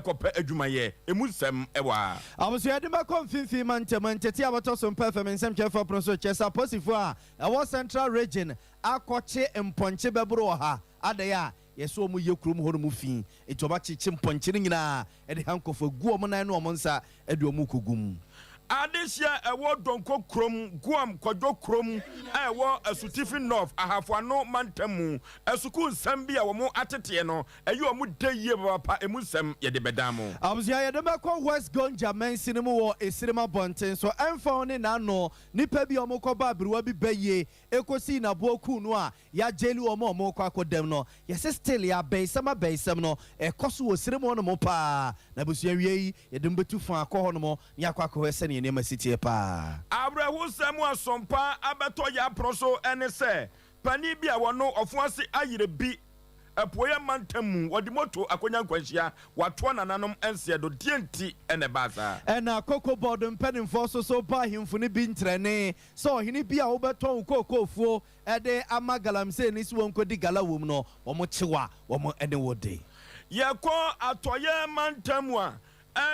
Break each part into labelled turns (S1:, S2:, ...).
S1: kɔpɛ adwumayɛ. Emu nsɛm wɔ ha.
S2: Abusua de bɛkɔ mfimfini mantam ntete a wɔtɔ so mpɛ fam nsɛmtwerɛfoɔ pono so kyerɛ sɛ apolisifoɔ a ɛwɔ Central Region akɔkye mpɔnkye bɛboro ɔha adɛn a yɛsɛ wɔn yɛ kurom hɔ nom fi nti wɔn akyekye mpɔnkye no nyinaa de handcuff agu wɔn nan ne wɔn nsa de wɔn rekɔgu mu.
S1: Adehye a ɛwɔ Donko kurom, Guam Kwadwo kurom a ɛwɔ Asutifi North Ahafo Ano mantam mu, asukuu nsɛm bi a wɔn ateteɛ no, ɛyɛ wɔn dɛ yie papaapa, emu nsɛm yɛde bɛdan mo.
S2: Abusua, yɛde bɛkɔ West Gonja mansini mu wɔ Esirim abɔnten so. Ɛmfa ho ne n'ano, nnipa bi a wɔkɔbɔ aberewa bi bayie kɔsii n'aboɔ kuu no a Yɛagyeli wɔn a wɔrekɔ akɔdam no. Yɛse still yɛ abɛisɛm abɛisɛm no ɛkɔ so wɔ serem hɔ nom paa. Na abusua wia yi yɛde mo bɛtu faa akɔ hɔ nom na yɛakɔ akɔhwɛ sɛdeɛ nneɛma si teɛ paa.
S1: Awerɛhosɛm a Sompa abɛtɔ yɛn apono so ne sɛ, panin bi a wɔno Ɔfoase ayere bi Apueeɛ mantam mu, wɔde moto akɔnya nkwanhyia, watoa nananom nseɛ do. Deɛn nti na ɛbaa saa?
S2: Ɛna Cocoa Board mpanimfoɔ nso so ba ahemfo no bi ntrɛnee sɛ ɔhene bi a wobɛtɔn wo kookoofuo de ama galamsey no sɛ wɔnkɔdi gala wom no, wɔkye wo a, wɔne wo de.
S1: Yɛkɔ Atɔeɛ mantam mu a,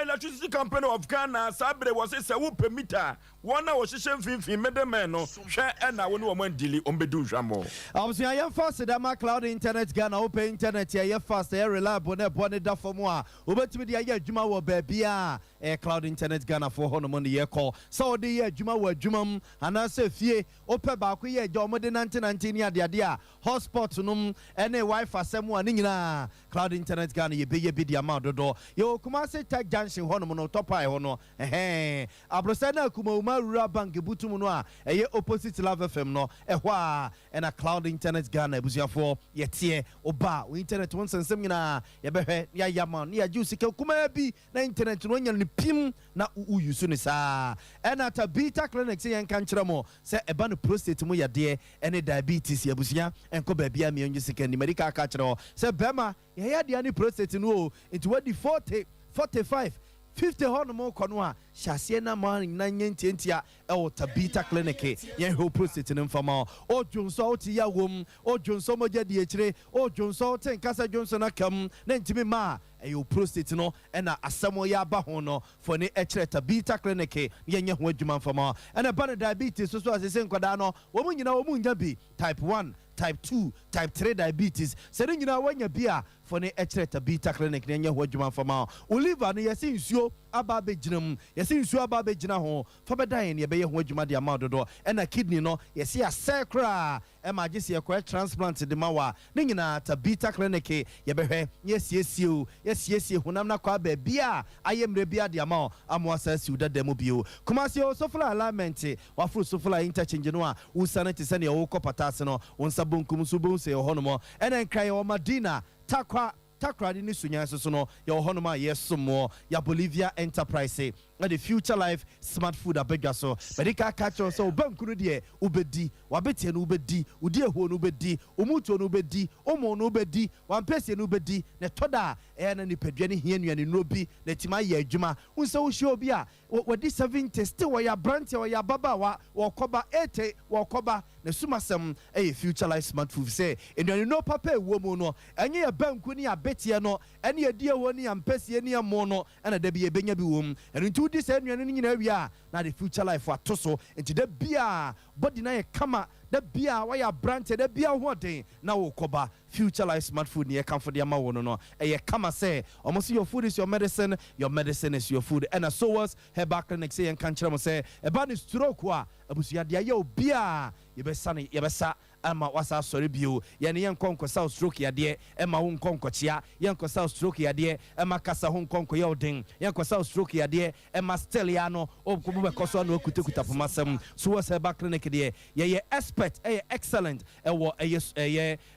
S1: Electricity Company of Ghana saa bere wɔse sɛ wopɛ meter a, wɔn a wɔhyehyɛ mfimfini, middle men, no hwɛ na wo ne wɔn andili, wɔn bɛdi wo hwammɔ.
S2: Abusua yɛmfa aseda ma Cloud Internet Ghana, wopɛ internet a ɛyɛ fast, ɛyɛ reliable na ɛboɔ no da fam a, wobɛtumi de ayɛ adwuma wɔ baabiara a, ɛyɛ Cloud Internet Ghanafoɔ hɔnom na yɛkɔ. Sɛ wode yɛ adwuma wɔ adwuma mu anaasɛ fie, Wopɛ baako yɛ agya a wɔde nantenante ne adeade a hotspot nom ne wifi asɛm a ne nyinaa Cloud Internet Ghana yɛbɛyɛ bi de ama wo dodo. Yɛwɔ Kumasi Tech Junction hɔnom no Tɔpae hɔ no ɛhɛn Abrosɛ no a Kumawuma Rural Bank butu mu no a ɛyɛ opposite Love FM no ɛhɔ ara ɛna Cloud Internet Ghana abusuafoɔ yɛteɛ. Woba a wo internet ho nsɛnsɛm nyinaa yɛbɛhwɛ na yɛayɛ ama wo na yɛagye wo sika kumaa bi na internet no anya no pim na wo use no saa. Ɛna Tabitha clinic sɛ yɛnka nkyerɛ mo sɛ ɛba no prostate mu yadeɛ ɛne diabetes abusua nkɔ baabiara mia nnye sika nni. Madi kan aka akyerɛ wo sɛ bɛrima yɛyɛ adeɛ ne prostate no o nti wadi 40, 45, 50 hɔ nom kɔ no a hyɛ aseɛ na ma nyina nyɛ ntiantia ɛwɔ Tabitha clinic yɛnhwɛ wo prostate no mfa ma wo. O dwonsɔ a wote yaw wom, o dwonsɔ mogya di akyire, o dwonsɔ wote nka sɛ dwonsɔ no aka mu na ntumi mma a ɛyɛ wo prostate no na asɛm yɛ aba ho no foni kyerɛ Tabitha Clinic na yɛnyɛ ho adwuma mfa ma wo. Ɛna ɛba no diabetes so so a seesei nkwadaa no wɔn nyinaa wɔn nya bi, type one, type two, type three diabetes. Sɛ ne nyinaa woanya bi a foni kyerɛ Tabitha Clinic na yɛnyɛ ho adwuma mfa ma wo. Wo liver no yɛse nsuo aba abɛgyina mu, yɛse nsuo aba abɛgyina ho, fa bɛdan yɛn na yɛbɛyɛ ho adwuma de ama wo dodoɔ. Ɛna kidney no yɛse asɛe koraa Ɛma gye sɛ yɛkɔyɛ transplant de ma wo a, ne nyinaa Tabitha Clinic yɛbɛhwɛ na yɛasiesie wo, yɛasiesie honam no akwaa baabiara a ayɛ mmerɛ biara de ama wo ama woasan asi wo dada mu bio. Kumasi yɛwɔ Sofoline Alignment, woaforo Sofoline Interchange no a wosiane te sɛ nea worekɔ Pata ase no, wo nsa bonkum so wobɛhu sɛ yɛwɔ hɔnom. Ɛna Nkran yɛwɔ Madina, Tarkwa, Takoradi ne Sunyani nso so no, yɛwɔ hɔnom a yɛresom mo. Yɛ Bolivia Enterprise de Future Life Smart Food aba dwa so. Madi kan aka akyerɛ wo sɛ wo banku no deɛ, wobɛdi, w'abeteɛ no wobɛdi, wo diehuo no wobɛdi, wo mutuo no wobɛdi, wo mo no wobɛdi, w'ampesie no wobɛdi. Na ɛtɔ da a, ɛyɛ a na nipadua no hia nnuanennuro bi na atumi ayɛ adwuma. Wohu sɛ wohyia obi a wadi 70, still ɔyɛ aberanteɛ, ɔyɛ ababaawa, ɔrekɔba 80, ɔrekɔba. N'asumasɛm yɛ Future Life Smart Food sɛ nnuanennuro papa a ɛwɔ mu no, ɛnyɛ yɛn banku ne yɛn abeteɛ no ne yɛn dieho ne yɛn ampesie ne yɛn mo no na da bi yɛbɛnya bi wɔ mu. Ɛno nti wodi saa nnuane no nyinaa wie a, na ade Future Life ato so. Nti da biara body no ayɛ kama, da biara woayɛ aberanteɛ, da biara wo ho ɔden na worekɔba. Future Life Smart Food ne yɛkamfo de ama wo no no, ɛyɛ kama sɛ wɔn se your food is your medicine, your medicine is your food. Ɛna Sowers Herbal Clinic sɛ yɛnka nkyerɛ mo sɛ ɛba ne stroke a, Abusua deɛ ayɛ obiaa yɛbɛsa no yɛbɛsa ama wasa asɔre bio yɛne yɛnkɔ nkɔsaw stroke yadeɛ ɛma wo nkɔ nkɔkyea yɛnkɔsaw stroke yadeɛ ɛma kasa ho nkɔ nkɔyɛ wo den yɛnkɔsaw stroke yadeɛ ɛma still ya no wobɛkɔ so ano akutakuta poma sɛm so wɔ sɛ ɛba clinic deɛ yɛyɛ expert ɛyɛ excellent ɛwɔ ɛyɛ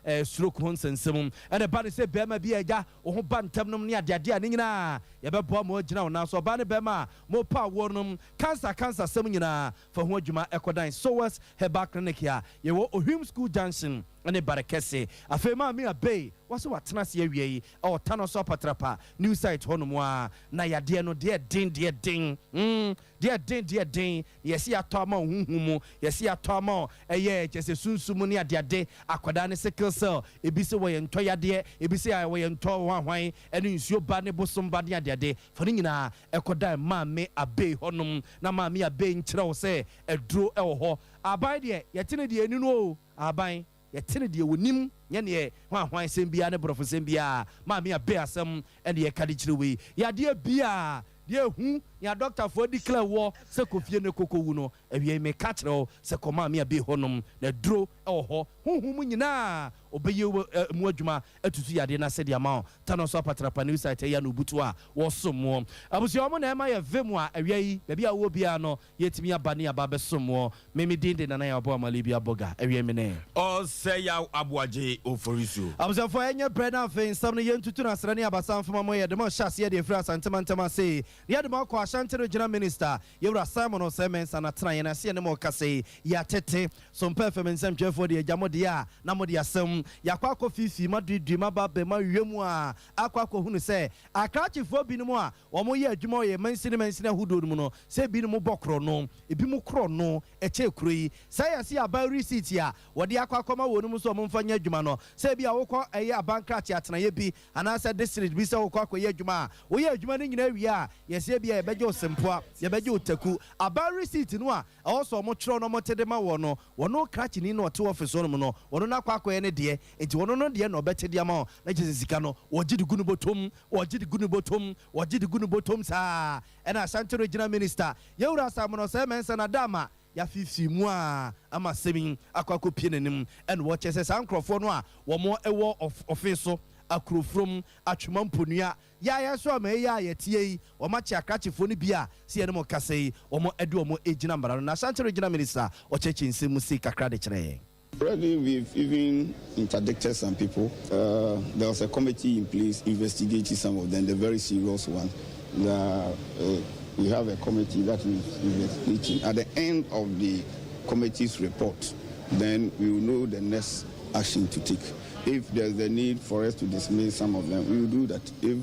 S2: ɛyɛ stroke ho nsɛnsɛm ɛna ɛba ne sɛ bɛrima bi a agya wo ho ba ntɛm nom ne adeadeɛ a ne nyinaa yɛbɛboa ma wagyina wo nan so ɔbaa ne bɛrima a mopa awoɔ nom Cancer cancer sɛm nyinaa fa ho adwuma kɔdan Sowers Herbal Clinic a yɛwɔ Ohwim School Junction, Ne bare kɛse. Afei Maame Abey wɔ sɛ watena ase awia yi wɔ Tano so Apatrapa new site hɔ nom a na yadeɛ no deɛ den deɛ den mm deɛ den deɛ den na yɛse yɛatɔ ama wo honhom mu yɛse yɛatɔ ama wo ɛyɛ kyɛsɛ sunsum mu ne adeade akwadaa ne sickle cell ebi se wɔyɛ ntɔ yadeɛ ebi se wɔyɛ ntɔ hwanhwan ɛne nsuo ba ne bosom ba ne adeade fa ne nyinaa ɛkɔ dan Maame Abey hɔ nom na Maame Abey nkyerɛ wo sɛ aduro ɛwɔ hɔ aban deɛ yɛte ne deɛ ɛni no o. Ahaban, yɛte no deɛ wɔnim, nyɛ neɛ hwan hwan sɛm biara ne borɔfo sɛm biara, maame abe asɛm ɛne yɛka de kyerɛ wei, yadeɛ biaa, deɛ ɛhu, nea dɔktafoɔ declare woɔ sɛ kɔ fie ne kɔkɔ wu no, awiei meka kyerɛ wo sɛ kɔ maame abe hɔ nom, na aduro wɔ hɔ, honhom mu nyinaa ɔbɛyɛ wo mu adwuma atutu yadeɛ no ase de ama wo, Tano nso apatrapa new site ɛyɛ na obutu a wɔsom woɔ. Abusua wɔn na ɛma yɛ vem a awia yi, baabi a wowɔ biara no, Yɛtumi aba ne aba abɛsom woɔ. Me me din de Nana Yaw Boamah Libya Boga. Awiei me ne.
S1: Ɔsɛ Yaw Aboagye Oforisuo.
S2: Abusuafoɔ ɛnyɛ brɛ na afei nsɛm no yɛntutu no asrɛ ne abasa mfoma mo yɛde mo hyɛ aseɛ de afiri Asante mantam ase na yɛde mo akɔ Ashanti Regional Minister Yɛwura Simon Osei Mensah na tena yɛn ase yɛne mo rekasa yi yɛatete Sompa FM nsɛmtwerɛfoɔ deɛ agya mo deɛ a na mode asɛm yɛakɔ akɔ fiifii moaduidui moaba abɛ moawie mu a akɔ akɔhunu sɛ Akrakyefoɔ binom a wɔyɛ adwuma wɔ yɛn mansini mansini ahodoɔ no mu no, sɛ ebinom bɔ korɔno, ebinom korɔno kyɛ kuro yi. Sɛ yɛse aban receipt a wɔde akɔ akɔma wɔnom sɛ wɔmfa nyɛ adwuma no, sɛ ebia wokɔ ɛyɛ aban krakye atenaeɛ bi anaasɛ district bi sɛ wokɔ akɔyɛ adwuma a, woyɛ adwuma no nyinaa wie a, yɛse ebia yɛbɛgye wo sempoa, yɛbɛgye wo taku. Aban receipt no a ɛwɔ sɛ wɔtwerɛ na wɔte de ma wɔn no, wɔno krakyeni no a ɔte office hɔnom no, wɔno no akɔ akɔyɛ ne deɛ, nti wɔno no deɛ na ɔbɛte de ama wo, na kyerɛ sɛ sika no wɔgye de gu ne bɔtɔm, wɔgye de gu ne bɔtɔm, wɔgye de gu ne bɔtɔm saa. Ɛna Ashanti Regional Minister, Yɛwura Simon Osei Mensah Nadama, yɛafeefee mu a ama asɛm yi akɔ akɔpue n'anim, ɛna wɔkyerɛ sɛ saa nkorɔfoɔ no a wɔn wɔ ɔfe so, Akurofurom, Atwema Mponua, Yɛ a yɛn nso ama eyi a yɛteɛ yi, wɔakye akrakyefoɔ no bi a sɛ yɛne mo kasa yi, wɔde wɔn regyina mmara no. Na Ashanti Regional Minister ɔkyerɛkyerɛ nsɛm mu sei kakra de kyerɛ yɛn.
S3: Already we've even interdicted some people. Uh, there was a committee in place investigating some of them, the very serious ones. The, uh, we have a committee that is investigating. At the end of the committee's report, then we will know the next action to take. If there's the need for us to dismiss some of them, we will do that. If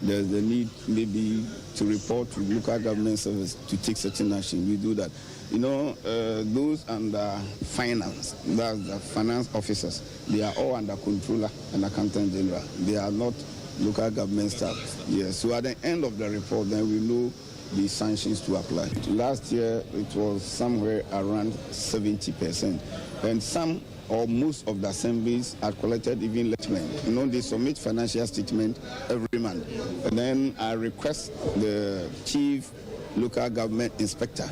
S3: there's the need maybe to report to local government service to take certain action, we do that. You know, those under finance, that's the finance officers, they are all under controller and accountant general. They are not local government staff. Yes, so at the end of the report, then we know the sanctions to apply. Last year, it was somewhere around 70%. And some or most of the assemblies are collected even less. You know, they submit financial statement every month. And then I request the chief local government inspector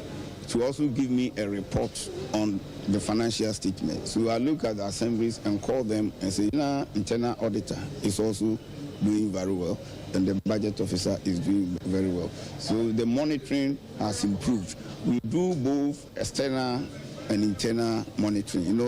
S3: to also give me a report on the financial statement. So I look at the assemblies and call them and say, nah, internal auditor is also doing very well and the budget officer is doing very well. So the monitoring has improved. We do both external and internal monitoring. You know,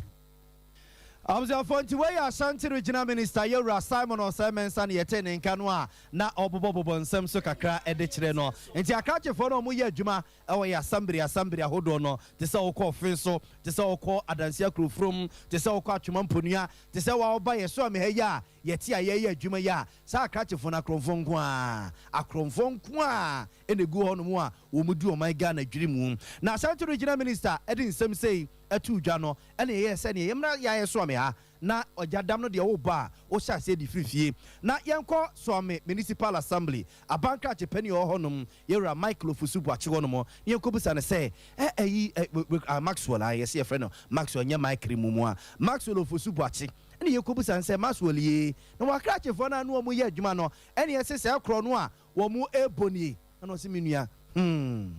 S2: Abusuafoɔ nti wei yɛ Ashanti Regional Minister Yɛwura Simon Osei Mensah na yɛtee ne nka no a na ɔbobɔbobɔ nsɛm so kakra de kyerɛ no. Nti akrakyefoɔ no a wɔyɛ adwuma wɔ yɛ asambiri asambiri ahodoɔ no te sɛ wokɔ Ɔfe so, te sɛ wokɔ Adansi Akurofurom, te sɛ wokɔ Atwoma Mponua, te sɛ wa woba yɛ so Ameha yi a yɛte a yɛreyɛ adwuma yi a saa akrakyefoɔ no akorɔmfoɔ nko ara, akorɔmfoɔ nko ara na ɛgu hɔnom a wɔdi ɔman Ghana dwiri mu. Na Ashanti Regional Minister de nsɛm sei too dwa no, ɛna ɛyɛɛ sɛ neɛ yɛmmra yɛayɛ Suame ha na ɔgya dam no deɛ wobɔ a wohyɛ aseɛ de firi fie. Na yɛnkɔ Suame Municipal Assembly aban krakye panin a ɔwɔ hɔ nom, Yɛwura Michael Ofosu Boakye hɔ nom, na yɛnkɔbisa no sɛ ɛ ɛyi ɛ ɛ Maxwell a yɛse yɛfrɛ no Maxwell nyɛ Michael mmom a, Maxwell Ofosu Boakye, ɛna yɛkɔbisa no sɛ Maxwell yee, na wɔn akrakyefoɔ no a ne wɔn yɛ adwuma no ɛna yɛse sɛ korɔ no a wɔn rebɔ nie? Ɛna ɔse me nua, hmm.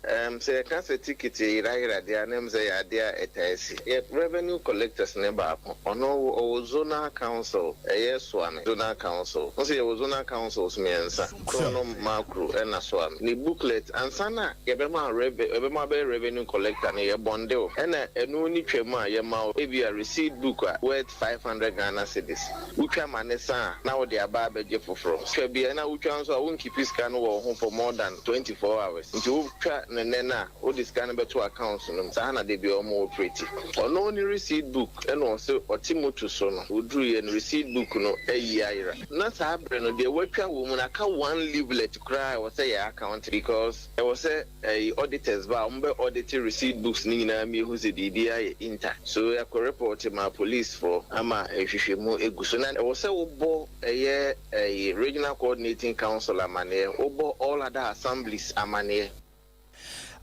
S4: Erm sɛ yɛka sɛ tikiti yerayera deɛ a na ɛm sɛ ɛyɛ adeɛ a ɛtaa si. Yɛ revenue collectors no baako, ɔno ɔwɔ zonal council, ɛyɛ Suame zonal council. Wohu sɛ yɛwɔ zonal councils mmiɛnsa, Kronom, Makru ɛna Suame. Ne booklet, ansa na yɛbɛma wo reve, yɛbɛma wabɛyɛ revenue collector no, yɛbɔnde wo. Ɛna ɛno ne twam a, yɛma wo ebia receipt book a worth 500 Ghana cedis. Wotwa ma no sa a, na wode aba abɛgye foforɔ. Twa bi a na wotwa nso a, wonkipi sika no wɔ wo ho for more than 24 hours. Nti wotwa. no nnɛ no a, wode sika no bɛto accounts no mu. Saa na da biara wɔn operate. Ɔno ne receipt book ɛna ɔse ɔte moto so no, ɔduruiɛ no receipt book no ayi ayera. Na saa berɛ no deɛ watwa wɔ mu no aka one leaflet koraa a ɛwɔ sɛ yɛ account because ɛwɔ sɛ ɛyi auditors ba a wɔn bɛ audit receipt books no nyinaa ma yɛhu sɛ biribiara yɛ intact. So yɛakɔ report ma police foɔ ama nhwehwɛmu egu so. Na ɛwɔ sɛ wobɔ ɛyɛ ɛyi Regional Coordinating Council amaneɛ, wobɔ all other assemblies amaneɛ.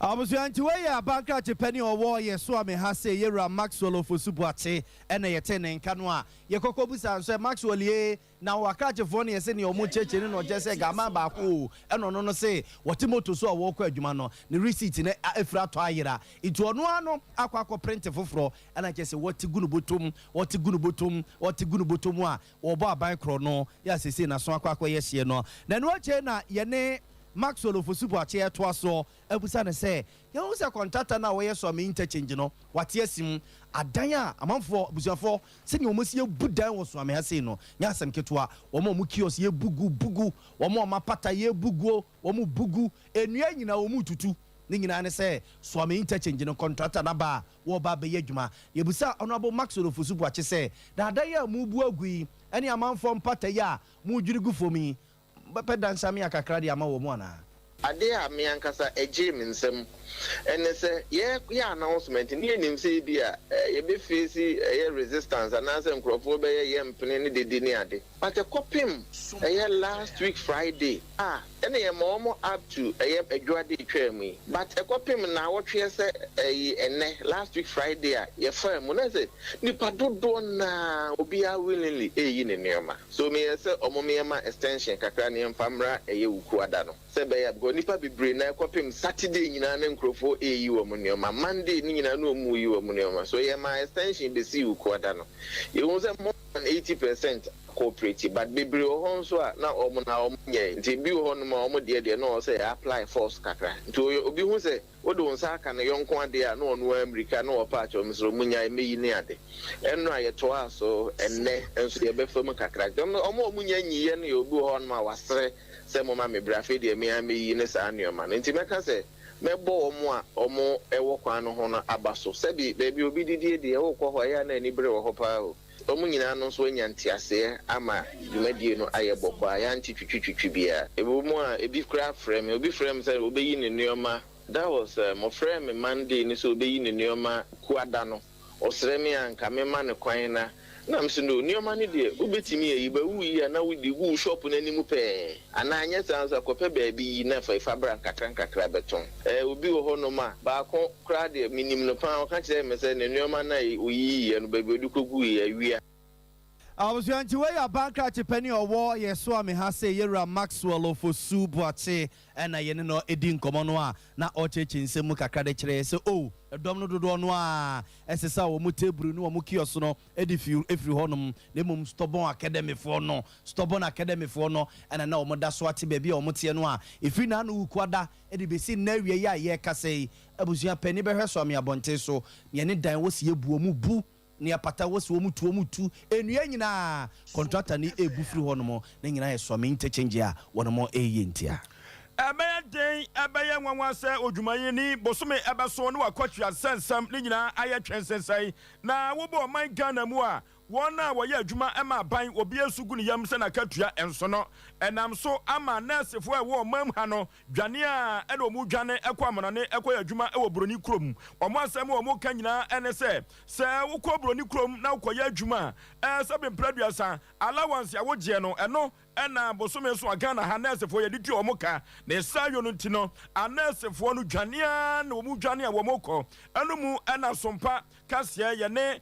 S2: Abusua, nti wei yɛ abankrakye panin a ɔwɔ yɛ so a me ha sei, Yɛwura Maxwell Ofosu Boakye ɛna yɛte ne nka no a yɛkɔkɔ busa nso ɛ, Maxwell yee na wɔ akrakyefoɔ no yɛse nea ɔmo kyerɛkyerɛ no na ɔkyerɛ sɛ gaman baako o, ɛna ɔno no se wɔte moto so a wɔkɔ adwuma no ne receipt no afiri atɔ ayera nti ɔno ara no akɔ akɔ print foforɔ, ɛna kyerɛ sɛ wɔte gu no botom, wɔte gu no botom, wɔte gu no botom a wɔbɔ aban korɔ no yɛ a seesei n'aso akɔ akɔyɛ hyeɛ no. Na ɛno akyire na yɛne Maxwell Ofosu Boakye ɛtoa soɔ abusa no sɛ, yɛhu sɛ kɔntrata no a wɔyɛ Suame Interchange no, wate asi mu. Adan a amanfoɔ, abusuafoɔ, sɛdeɛ wɔn asi abu dan wɔ Suame ha sei no, nyɛ asɛm ketewa. Wɔn a wɔn kiosk yɛbu gu, bu gu, wɔn a wɔn apata yɛbu guo, wɔn bu gu, nnua nyinaa wɔn retutu. Ne nyinaa ne sɛ Suame Interchange no kɔntrata no aba a wɔreba abɛyɛ adwuma. Yɛbisaa Honourable Maxwell Ofosu Boakye sɛ, na adan yi a morebu agu yi ne amanfoɔ mpata yi a moredwiri gu fam yi, mobɛpɛ dansamea kakra de ama wɔn anaa?
S4: Adeɛ a me ankasa ɛgyee me nsam ne sɛ yɛyɛ announcement no yɛnim sɛ ebia yɛbɛ face ɛyɛ resistance anaasɛ nkurɔfoɔ bɛyɛ yɛmpene ne dede ne ade, but ɛkɔpem ɛyɛ last week Friday a ɛna yɛma wɔn up to ɛyɛ adwuade etwaa mu yi, but ɛkɔpem naawɔtweɛ sɛ ɛyi ɛnɛ last week Friday a yɛfaa mu na sɛ nipa dodoɔ naa obiara willingly ɛreyi ne nneɛma. So meyɛ sɛ ɔmo meyɛma extension kakra ne yɛmfa mmra ɛyɛ Wukuada no sɛ ɛbɛyɛ a, because nipa bebree na ɛkɔpem Saturday nyinaa na nkurɔfoɔ ɛreyi wɔn nneɛma, Monday ne nyinaa na ɔmo reyi wɔn nneɛma, so yɛma extension bɛsii Wukuada no. Yɛhu sɛ more than 80% cooperate, but bebree wɔ hɔ nso a na ɔmo na ɔmo nyɛɛ, nti ebi wɔ hɔnom a ɔmo deɛ deɛ na ɔwɔ sɛ yɛ apply force kakra, nti obi hu sɛ wode wo nsa aka ne yɔnko adeɛ a na ɔno ara mmirika na ɔpa akyɛw, mesrɛ mo nyae mɛyi ne ade. Ɛno a yɛtoaa so, ɛnnɛ nso yɛbɛfa mu kakra. Ɔmo a ɔmo nya nyiiɛ no yɛ obi wɔ hɔnom a wasrɛ sɛ momma me berɛ, afei deɛ me ara mɛyi ne saa nneɛma no. Nti mɛka sɛ mɛbɔ wɔn a wɔn wɔ kwan no ho no aba so. Sɛbi baabi a obi didie deɛ wokɔ hɔ a ɛyɛ a na anibere wɔ hɔ paa o. Wɔn nyinaa no nso anya nteaseɛ ama dwumadie no ayɛ bɔkɔɔ a yɛante twitwitwitwi biara. Ɛwɔ mu a ebi koraa frɛ me, obi frɛɛ me sɛ ɔbɛyi ne nneɛma, that was um, ɔfrɛɛ me Monday no sɛ ɔbɛyi ne nneɛma Kuada no, ɔsrɛ me a nka memma no kwan na na mese no, nneɛma no deɛ wobɛtumi ayi, but woyi a na wode gu wo shop no anim pɛɛ, anaa anyɛ saa nso a kɔpɛ baabi yi na fa fa bra nkakra nkakra bɛtɔn. Eh, obi wɔ hɔnom a, baako koraa deɛ menim no paa, ɔka kyerɛɛ me sɛ ne nneɛma no a ɔyiyiiɛ no, baabi a ɔde kɔguiɛ, awia.
S2: Abusua, nti wei yɛ aban krakye panin a ɔwɔ yɛ so a me ha sei, Yɛwura Maxwell Ofosu Boakye ɛna yɛne no ɛdi nkɔmmɔ no a na ɔrekyerɛkyerɛ nsɛm mu kakra de kyerɛ yɛ sɛ oh, ɛdɔm no dodoɔ no ara ɛsesa wɔn table ne wɔn kiosk no de fi firi hɔnom, na mmom Stubborn Academy foɔ no, Stubborn Academy foɔ no ɛna na wɔn da so ate baabi a wɔn teɛ no a ɛfiri n'ano Wukuada de bɛsi nnɛ awia yi a yɛrekasa yi, abusua panin bɛhwɛ so ame abɔnten so, nea ne dan wɔ si abu wɔn bu, nea pata wɔ si wɔn tu wɔn tu, nnua nyinaa kɔntrata no rebu firi hɔnom, ne nyinaa yɛ Suame interchange a wɔnom reyɛ ntia.
S1: Ɛbɛyɛ den, ɛbɛyɛ nwanwa sɛ odwumayɛni bosome ɛbɛso na wakɔ asuasɛnsɛm ne nyinaa ayɛ twensensɛe. Na wobɔ ɔman Ghana mu a, wɔn a wɔyɛ adwuma ma aban, obiara su gu ne yam sɛ n'akatua nsono. Ɛnam so ama nɛɛsefoɔ a ɛwɔ ɔman mu ha no dwane a ɛna wɔn dwane kɔ amanɔne kɔyɛ adwuma wɔ buroni kurom. Wɔn asɛm a wɔka nyinaa ne sɛ, sɛ wokɔ buroni kurom na wokɔyɛ adwuma a, sɛbe mprɛ aduasa allowance a wogyeɛ no, ɛno na bosome nso a Ghana ha nɛɛsefoɔ yɛde tua wɔn ka. Ne saa yɔ no nti no, anɛɛsefoɔ no dwane ara na wɔn dwane a wɔkɔ. Ɛno mu na Sompa kaseɛ yɛne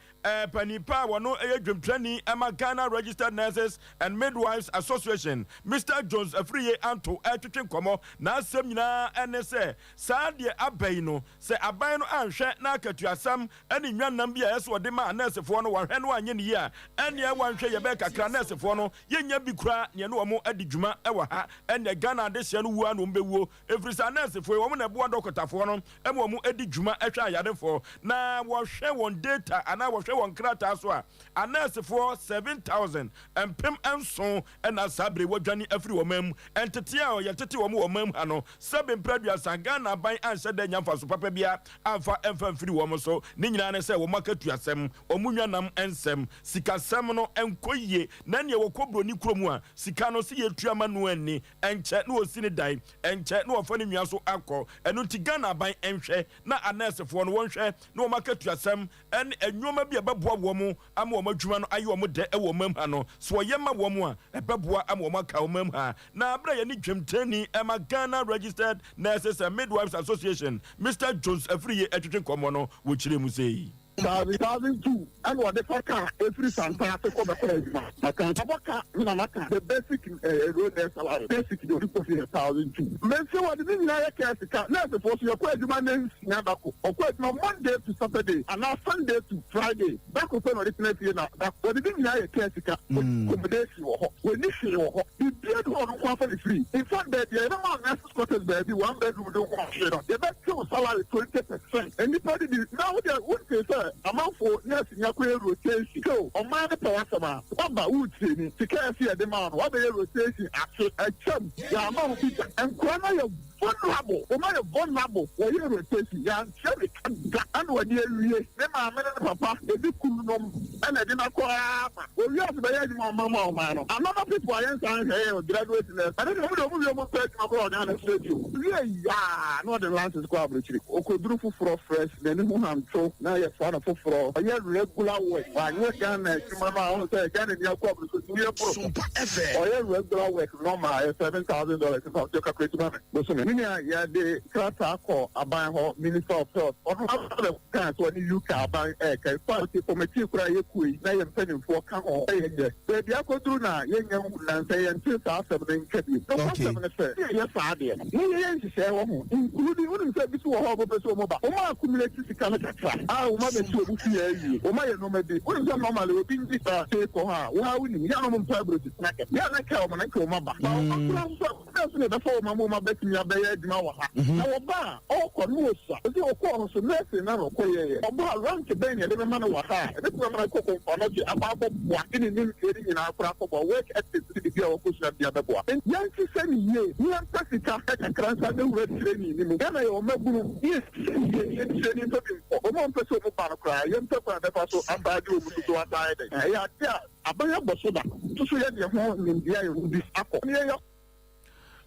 S1: Panin pa a ɔno yɛ dwamtrani ma Ghana Registered Nurses and Midwives Association, Mister Jones Afriyie Anto retwetwe nkɔmmɔ. N'asɛm nyinaa ne sɛ, saa deɛ aba yi no, sɛ aban no anhwɛ na akatuasɛm ne nnwannam bi a ɛyɛ sɛ wɔde ma anɛɛsefoɔ no wɔanhwɛ na wɔanyɛ no yie a, ɛnneɛ wɔanhwɛ yɛ bɛyɛ kakra nɛɛsefoɔ no yɛnnya bi koraa. Nea yɛne wɔn adi dwuma wɔ ha. Ɛnneɛ Ghana adehyeɛ no wuo ara na wɔn bɛwuo, ɛfiri sɛ anɛɛsefoɔ yi, wɔn na ɛboa dɔkotafoɔ no ma wɔn di dwuma hwɛ ayarefoɔ. Na wɔhwɛ wɔn data anaa wɔhwɛ wɔn nkrataa so a, anɛɛsefoɔ 7,000, 7000, na saa berɛ yi wɔadwane afiri wɔn man mu. Nteteɛ a yɛtete wɔn wɔ ɔman mu ha no, sɛbe mprɛ aduasa, Ghana aban anhyɛ da annya mfaso papa biara amfa amfa amfiri wɔn so. Ne nyinaa ne sɛ wɔn akatuasɛm, wɔn nwanam nsɛm, sikasɛm no nkɔ yie. Na ɛnneɛ wɔkɔ buroni kuro mu a, sika no sɛ yɛtua ma no anni, ɛnkyɛ na wɔsi ne dan, ɛnkyɛ na wɔfa ne nua so akɔ. Ɛno nti Ghana aban nhwɛ na anɛɛsefoɔ no wɔnhwɛ na wɔn akatuasɛm ne nnoɔma bi a ɛbɛboa wɔn ama wɔn adwuma no ayɛ wɔn dɛ wɔ ɔman mu ha no, sɛ wɔyɛ ma wɔn a, ɛbɛboa ama wɔn aka ɔman mu ha. Na berɛ a yɛne dwamtenani ma Ghana Registered Nurses and Midwives Association, Mister Jones Afriyie retwetwe nkɔmmɔ no, wɔkyerɛɛ mu sei.
S5: 1002 ɛna ɔde fa car efiri Santase kɔ bɛkɔ adwuma. Maka abɔ ka me na maka the basic eh, road nurse salary basic de ɔde kɔ fie yɛ 1002. Mese wɔde ne nyinaa yɛ car sika. Nurse foɔ so yɛkɔ adwuma nansia dako. Ɔkɔ adwuma Monday to Saturday anaa Sunday to Friday. Da koro pɛ na ɔde tena fie na da wɔde ne nyinaa yɛ kaa sika. Accommodation wɔ hɔ, wɔnni hwee wɔ hɔ, biribiara nni hɔ a ɔno nko afa no free. In fact, baabi a yɛbɛma wo nurses quarters baabi, one bedroom de wo ho ahwe no, yɛbɛte wo salary 20%. Nnipa didi na wo deɛ wontee sɛ amanfoɔ nurse ni akɔyɛ rotation. Hwɛ o, ɔman no pɛ w'asɛm a, woaba woretraini, sika a ɛsɛ yɛde ma wo no, woabɛyɛ rotation afe, atwam, yɛamma wo bi da. Nkwadaa no ayɛ Vulnerable, wɔn ayɛ vulnerable, wɔyɛ rotation, yɛankyerɛ ne ka da ɛna ɔde awie, ne maame ne ne papa, ebi kunu nom ɛna ɛde no akɔ ara ma owie ase bɛyɛ adwuma ɔma mu a ɔman no, another people a yɛnsan nhwɛ yɛ graduate nurse, ɛno deɛ wɔn deɛ wɔn wie wɔn mpɛ adwuma koraa wɔ Ghana straight o, wie yaa na ɔde license kɔ abrokyire, ɔkɔduru foforɔ fresh, n'ani ho hantwo na yɛfa no foforɔ, ɔyɛ regular work, wanyɛ Ghana adwuma no a ɔhu sɛ Ghana ni akɔ abrokyire nti woyɛ boro so, ɔyɛ regular work normal ɛyɛ $7,000 nfa nso calculate ma me. Bosome. Me nua, yɛde krataa kɔ aban hɔ, Minister of Health, ɔno aba bɛ kaa sɛ ɔne UK aban ɛɛka. In fact, committee koraa yɛ kuo yi na yɛn mpaninfoɔ ka ho sɛ yɛnyɛ. Baabi akɔduru no a yɛnnya nhu nansɛ yɛntee saa asɛm no nka bio. Nokwasɛm ne sɛ, sɛ yɛyɛ saa adeɛ no, na yɛyɛ nhyehyɛɛ wɔ ho, including, wonim sɛ bi nso wɔ hɔ a wɔbɛpɛ sɛ wɔn ba, wɔn accumulate sika no kakra a wɔn abɛsi wɔn fie awie, wɔn ayɛ nnoɔma bi. Wonim sɛ normally obi ngye saa pay kɔ hɔ a, wo ara wonim, yɛ a na wɔn mpɛ aburokyi tena kɛkɛ, yɛ a na nka wɔn na nka wɔn aba. Ba wɔn koraa nso a, Dɛn nso na ɛbɛfa wɔn ama wɔabɛtumi abɛyɛ adwuma wɔ ha? Na wɔba a, ɔrekɔ no na ɔsua. Ɔse ɔkɔɔ no so nursing na na ɔkɔyɛeɛ. Ɔba a, rank bɛn na yɛde bɛma no wɔ ha a ɛbɛtumi ama no akɔ Komfo-Anokye akɔ akɔboa de ne nimdeɛ no nyinaa koraa akɔboa, work ethics ne biribi a wakɔsua biara bɛboa. Enti yɛnhyehyɛ no yie na yɛmfa sika kakra nsa mmɛwura training no mu. Ghana yɛwɔ mmabunu ne yɛnhyehyɛ no yie na yɛn training mfa bi nkɔ. Wɔn a wɔmpɛ sɛ wɔba no koraa, yɛmpɛ kwan a yɛbɛfa so asan agye wɔn nso so asan ayɛ dɛn. Ɛyɛ adeɛ a Aban abɔ so da nso so yɛde ɛho nimdeɛ a yɛwɔ bi akɔ na yɛyɛ.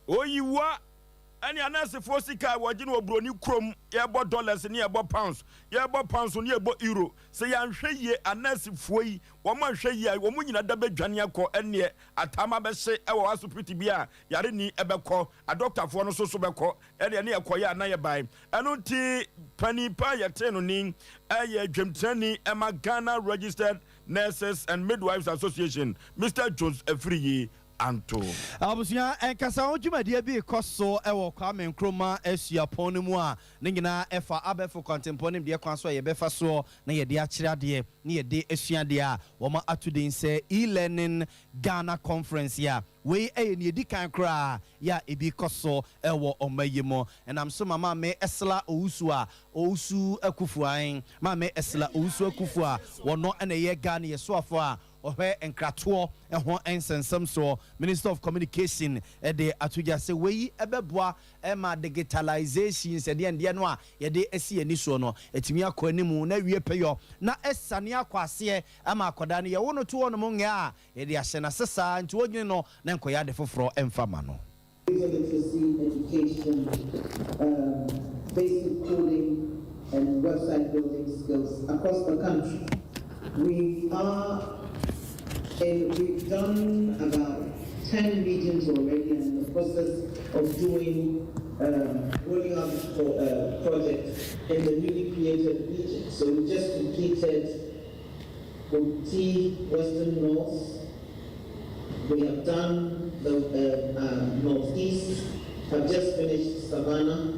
S1: Oyiwa ne anɛɛsefoɔ sika a wɔgye no wɔ buroni kurom, yɛbɔ dollars ne yɛbɔ pounds, yɛbɔ pounds ne yɛbɔ euro. Sɛ yɛanhwɛ yie anɛɛsefoɔ yi wɔn anhwɛ yie a wɔn nyina da bɛdwane akɔ ɛnneɛ ataama bɛhye wɔ asopiti bi a yareni bɛkɔ, adɔktafoɔ no nso so bɛkɔ ɛnneɛ ne yɛkɔeɛ a na yɛbae. Ɛno nti panin pa a yɛtee no ni yɛ dwamtenani ma Ghana Registered Nurses and Midwives Association, Mister Jones Afriyie Anto.
S2: Abusua nkasa ho dwumadie bi rekɔ so wɔ Kwame Nkrumah Suapɔn no mu a ne nyinaa ɛfa abɛɛfo kwantempɔn nimdeɛ kwan so a yɛbɛfa soɔ na yɛde akyerɛ adeɛ ne yɛde asua adeɛ a wɔn ato din sɛ E-Learning Ghana Conference a wei yɛ nea ɛdi kan koraa yɛ a ebi rekɔ so wɔ ɔman yi mu. Ɛnam so ma Maame Esla Owusu a Owusu Akuffo ae, Maame Esla Owusu Akuffo a wɔno na ɛyɛ Ghana yɛ soafoɔ a ɔhwɛ nkratoɔ ho nsɛnsɛm soɔ, Minister of Communication, de ato dwa sɛ wei bɛboa ma digitalization, sɛdeɛ ndeɛ no a yɛde asi yɛn ani soɔ no atumi akɔ anim na awie pɛyɔ na asiane akɔ aseɛ ama akwadaa no yɛwo no to hɔ nom nyɛ a yɛde ahyɛ no ase saa nti ɔnyini no na nkɔyɛ ade foforɔ mfa ma no.
S6: Literacy education, basic coding and website building skills across the country. We are in, we've done about 10 regions already and in the process of doing, rolling out this project in the newly created region. So we just completed Oti Western North. We have done the Northeast, have just finished Savannah,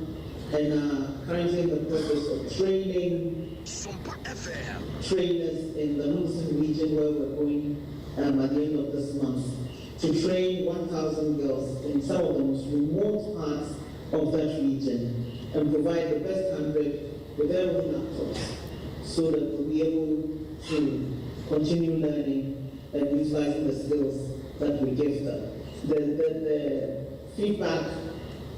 S6: and are currently in the process of training trainers in the Northern region where we're going at the end of this month. to train 1,000 girls in some of the most remote parts of that region and provide the best 100 with their own laptops so that they'll be able to continue learning and utilizing the skills that we give them. The feedback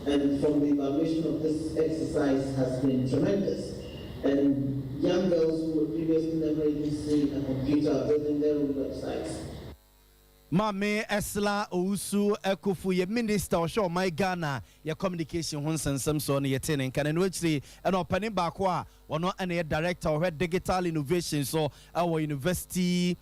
S6: and from the evaluation of this exercise has been tremendous. And young girls who were previously never even seen a computer are building their own websites.
S2: Maame Ursula Owusu Ekuful yɛ minister ɔhwɛ ɔman Ghana yɛ communication ho nsɛnsɛm soɔ no yɛte ne nka no. Ɛno akyiri ɛna ɔpanin baako a ɔno ɛna yɛ director ɔhwɛ digital innovation so ɛwɔ University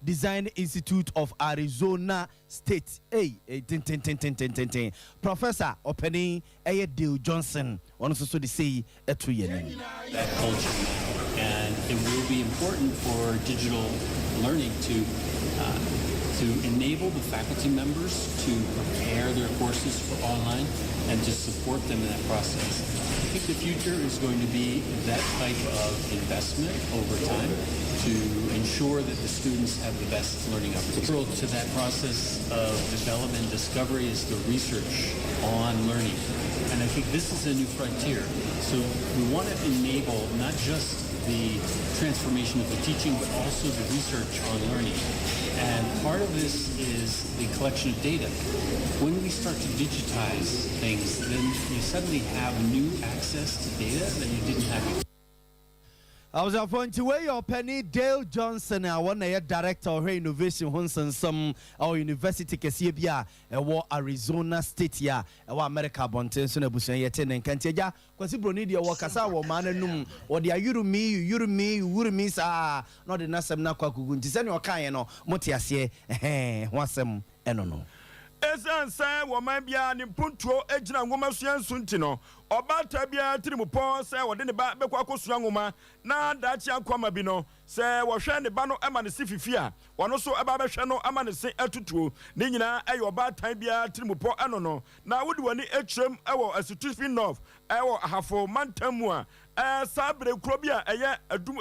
S2: Design Institute of Arizona State, ei tentententententen, Professor ɔpanin ɛyɛ Dale Johnson, ɔno nso so de sei ɛto yɛn anim.
S7: That culture now. And it will be important for digital learning to enable the faculty members to prepare their courses for online and to support them in that process. I think the future is going to be that type of investment over time to ensure that the students have the best learning opportunity. Integral to that process of development and discovery is the research on learning. And I think this is a new frontier. So we want to enable not just the transformation of the teaching, but also the research on learning. And part of this is the collection of data. When we start to digitize things, then you suddenly have new access to data that you didn't have before.
S2: Abusuafoɔ, nti wei yɛ ɔpani Dale Johnson a wɔn na yɛ director ɔhwɛ innovation ho nsɛnsɛm ɛwɔ university kɛseɛ bi a ɛwɔ Arizona State a ɛwɔ America abɔnten so. Na abusua yɛte ne nka. Nti agya Kwasi Broni deɛ, wɔ kasa wɔ ɔman n'anum, wɔde ayurumi yurumi wurumi saa na ɔde n'asɛm no akɔ akɔgu. Nti sɛnea ɔkaeɛ no, mote aseɛ, ɛhɛn ho asɛm ɛno no.
S1: Ɛsiane sɛ wɔman biara ne mpuntuo gyina nwoma sua nso nti no, ɔbaata biara tiri mu pɔ sɛ wɔde ne ba bɛkɔ akɔsua nwoma na daakye akɔma bi no, sɛ wɔhwɛ ne ba no ma ne se fifi a, ɔno nso ɛba bɛhwɛ no ama ne se atutuo. Ne nyinaa ɛyɛ ɔbaatan biara tiri mu pɔ ɛno no. Na wode w'ani akyerɛm ɛwɔ Asutifi North ɛwɔ Ahafo mantam mu a, saa bere kuro bi a ɛyɛ Adum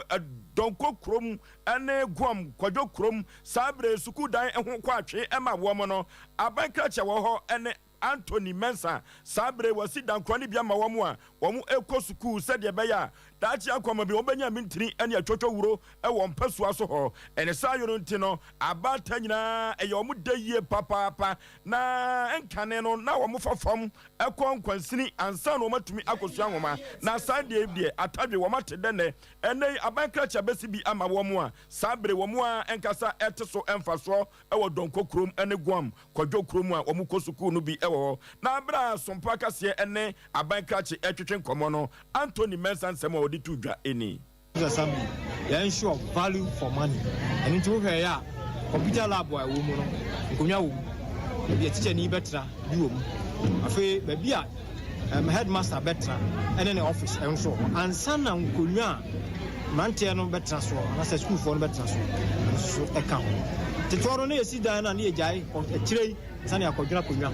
S1: Dɔnko kurom ɛne Guam Kwadwo kurom, saa bere sukuu dan ho kɔ atwe ɛma wɔn no, aban krakye wɔ hɔ ɛne Anthony Mensa, saa bere wɔsi dankorɔ no bi ama wɔn a wɔn ekɔ sukuu, sɛdeɛ ɛbɛyɛ a daakye akɔma bi wɔn bɛnya mintini ɛne atwotwo wuro ɛwɔ mpɛsoa so hɔ. Ɛne saa yoro nti no, abaata nyinaa ɛyɛ wɔn da yie papaapa. Na nkane no na wɔn fa fam ɛkɔ nkwansini ansa na wɔn atumi akɔsua nwoma, na saa deɛ atadwe wɔn ate dɛ nɛ ɛnɛ yi aban krakye abɛsi bi ama wɔn a saa bere wɔn a nkasa ɛte so ɛmfa ɛwɔ Dɔnko kurom ɛne Guam Kwadwo kurom a wɔn kɔ sukuu no bi ɛwɔ hɔ. Na abere a Sompa kaseɛ ɛne aban krakye ɛtwetwe nkɔmɔ no, Anthony Mensa nsɛm a wɔde to dwa ɛni.
S8: Assembly yɛn ensure value for money. Ɛno nti wohwɛ yɛ a, computer lab a ɛwɔ mu no, nkonnwa wɔ mu, baabi a teacher ni bɛtena bi wɔ mu, afei baabi a headmaster bɛtena ɛne ne office ɛnso wɔ hɔ, ansa na nkonnwa a mmeranteɛ no bɛtena soɔ anaasɛ sukuufoɔ no bɛtena soɔ ɛno nso so ɛka ho. Teteɔ no ne yɛsi dan no a ne yɛgyae akyire yi sane akɔdwena akonnwa.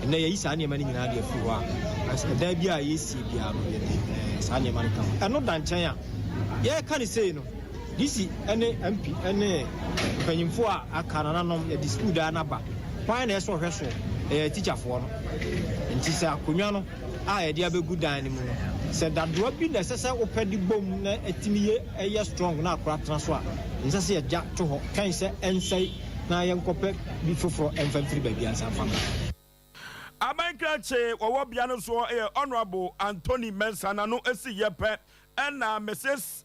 S8: Ɛnɛ yɛyi saa nneɛma no nyinaa de afiri hɔ a, ɛdan bi a yɛsie biara no, yɛde saa nneɛma no ka ho. Ɛno da nkyɛn a yɛreka ne sei no, DC ne MP ne mpanyimfoɔ a aka nananom, yɛde sukuu daa no aba kwan na ɛsɛ ɔhwɛ soɔ ɛyɛ tikyafoɔ no. Nti sɛ akonnwa no a yɛde abɛgu dan no mu no, sɛ dadoa bi na ɛsɛ sɛ wopɛ de bom na ɛtumi yɛ ɛyɛ strong na akora tena so a, nsɛ sɛ yɛgya to hɔ twɛn sɛ ɛnsɛe na yɛnkɔpɛ bi foforɔ ɛmfa mfiri baabi ansa mfa no.
S1: Aban krakye wɔwɔ bea no soɔ yɛ Honourable Anthony Mensa n'ano esi yɛ pɛ, ɛna Mrs